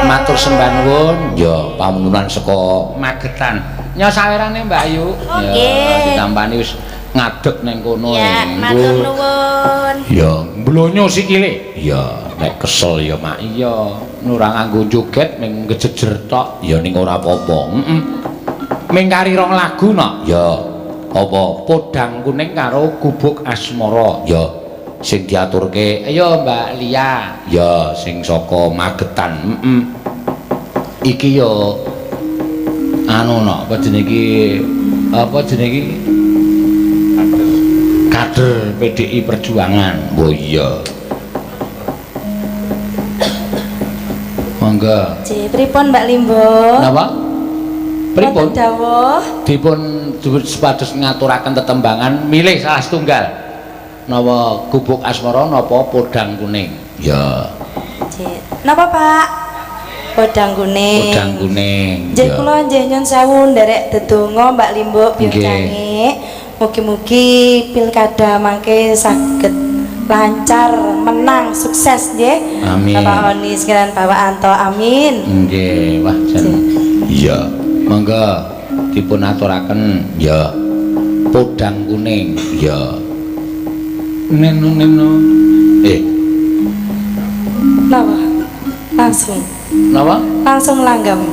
Matur sembah nuwun. Ya, pamununan saka Magetan. Nyo sawerane Mbak Ayu. Oke. Ya, ditampani wis ngadeg ning kono. Ya, matur nuwun. Ya, mblonyo sikile. Ya, nek kesel ya Mak. Iya, ora nganggo joget ming ngejejer tok. Ya ning ora apa-apa. Heeh. Ming kari rong lagu no. Ya. Apa? Podang Kuning karo Gubuk Asmara. Ya. Sing diaturke, ayo Mbak Lia. Ya, sing saka Magetan. Heeh. Iki ya anu no, apa jenenge iki? Apa jenenge iki? Kader PDI Perjuangan. Oh iya. Monggo. Nggih, pripun Mbak Limbo? Napa? Pripun? Dawuh. Dipun supados ngaturaken tetembangan milih salah setunggal. Napa Gubuk Asmara napa Podang Kuning? Ya. Nggih. Napa, Pak? Podang Kuning. Podang Kuning. Nggih, kula nggih nyun sewu nderek dedonga Mbak Limbo biyocange. Mugi-mugi pilkada mangke saged lancar, menang, sukses nggih. Amin. Bapak Oni sekalian Bapak Anto, amin. Nggih, wah jan. Iya. Monggo dipun aturaken ya. Podang Kuning. Ya. Neno neno. Napa? Langsung. Napa? Langsung langgam.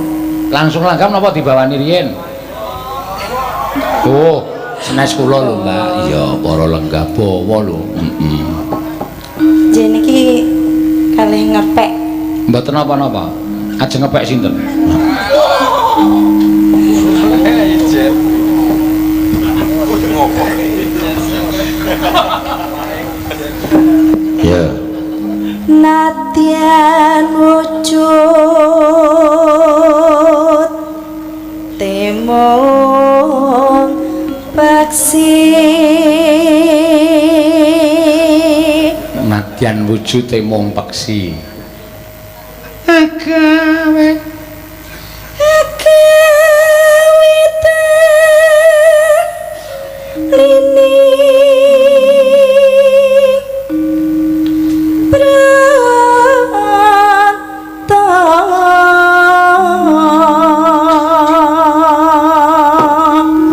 Langsung langgam napa dibawani riyin? Oh, senes kula lho, Mbak. Iya, para lenggah bawa lho. Heeh. Nggih niki kalih ngepek. Mboten napa-napa. Ajeng ngepek sinten? Ya. Nadyan wujud temung peksi. Nadyan wujud temung peksi. Agawe agawe lini pranta.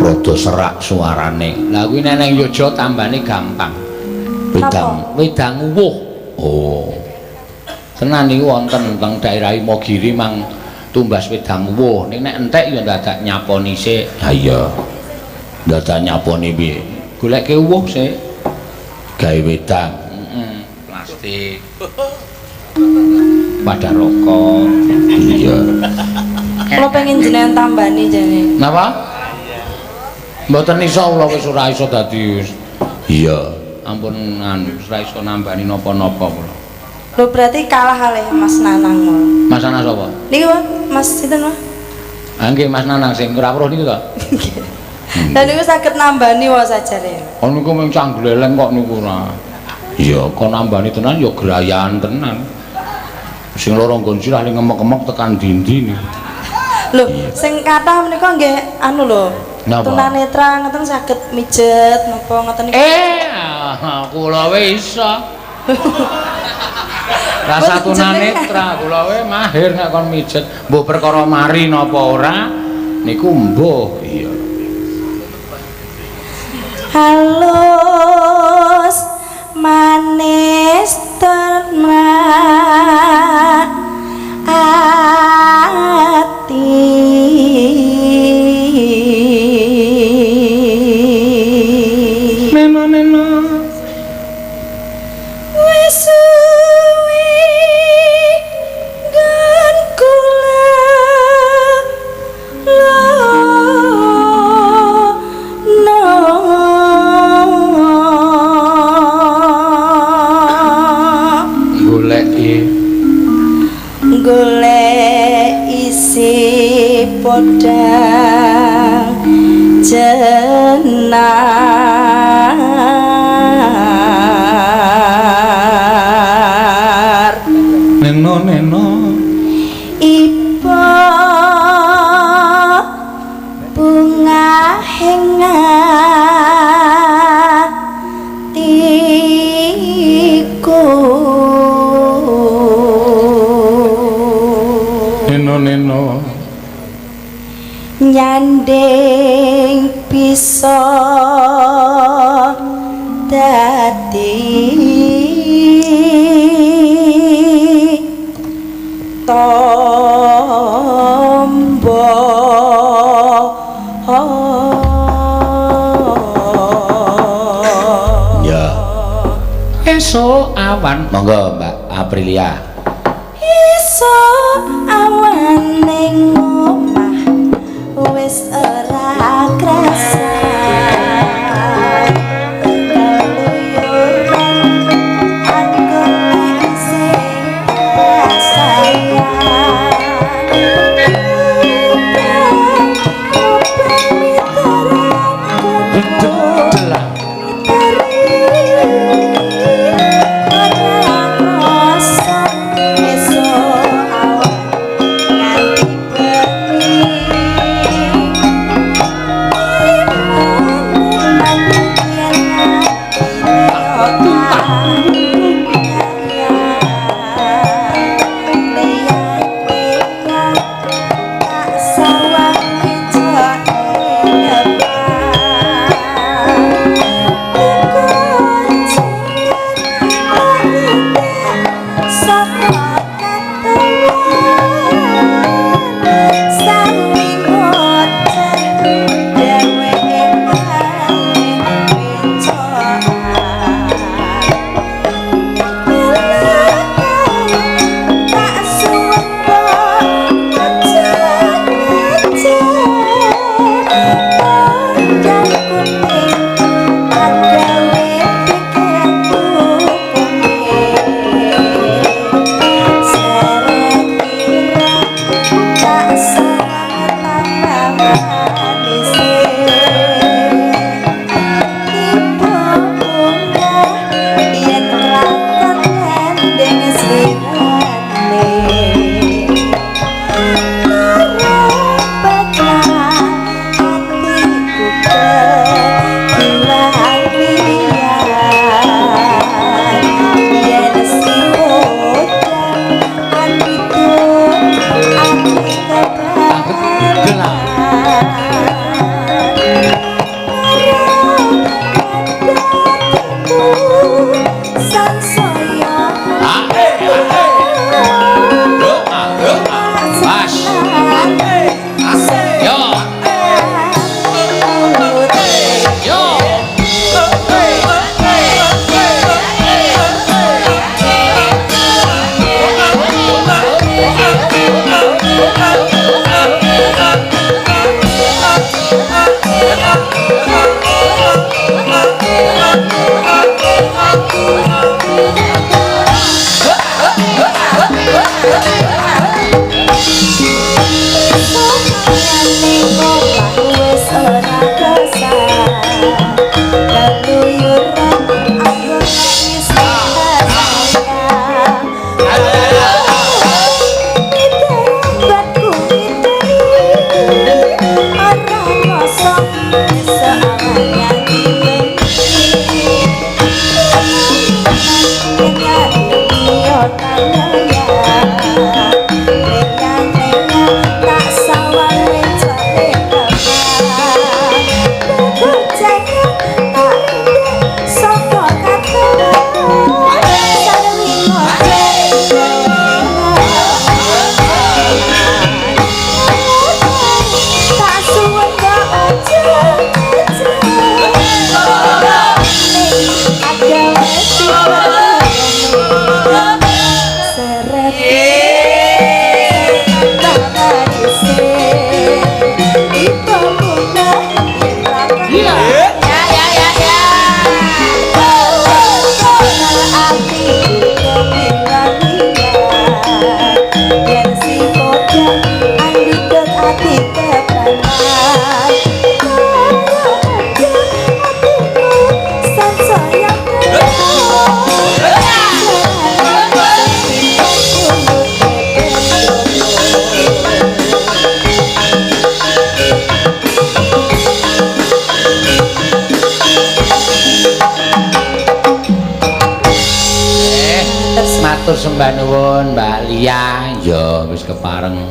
Rada serak suarane. Lah kuwi nek nang Yogya tambane gampang. Wedang, wedang uwuh. Oh. Tenan niku wonten teng daerah Imogiri mang tumbas wedang uwuh. Ning nek entek ya dadak nyaponi sik. Ha iya. Dadak nyaponi piye? Goleke uwuh sik. Gawe wedang. Heeh, plastik. Pada rokok. Iya. Kula pengen jenengan tambani jane. Napa? Mboten iso kula wis ora iso dadi. Iya. Ampun anu ora iso nambani napa-napa kula. Lho berarti kalah kalih Mas Nanang. Mas Nanang sapa? Niku Mas sinten, Mas? Ah nggih Mas Nanang sing ora weruh niku to. Nggih. Lah niku saged nambani wae sajare. Oh niku mung canggleleng kok niku ora. Iya, kok nambani tenan ya grayahan tenan. Sing loro nggon sirah ngemek-emek tekan dindi niku. Lho, sing kathah menika nggih anu lho. Tunanetra ngoten saged mijet napa ngoten niku. Kula wae iso. Rasa tunanetra kula wae mahir nek kon mijet. Mbuh perkara mari napa ora niku mbuh. Iya. Halus manis ternak ati. Neno neno wis suwi nggon kula lono goleki golek isi podang jenar. Neno neno iba bunga hingatiku. Neno neno. Nyanding bisa dadi tombo. Ya. Esuk awan. Monggo Mbak Aprilia. Esuk awan ning omah wis ora krasa. Matur sembah nuwun Mbak Lia. Iya, wis kepareng.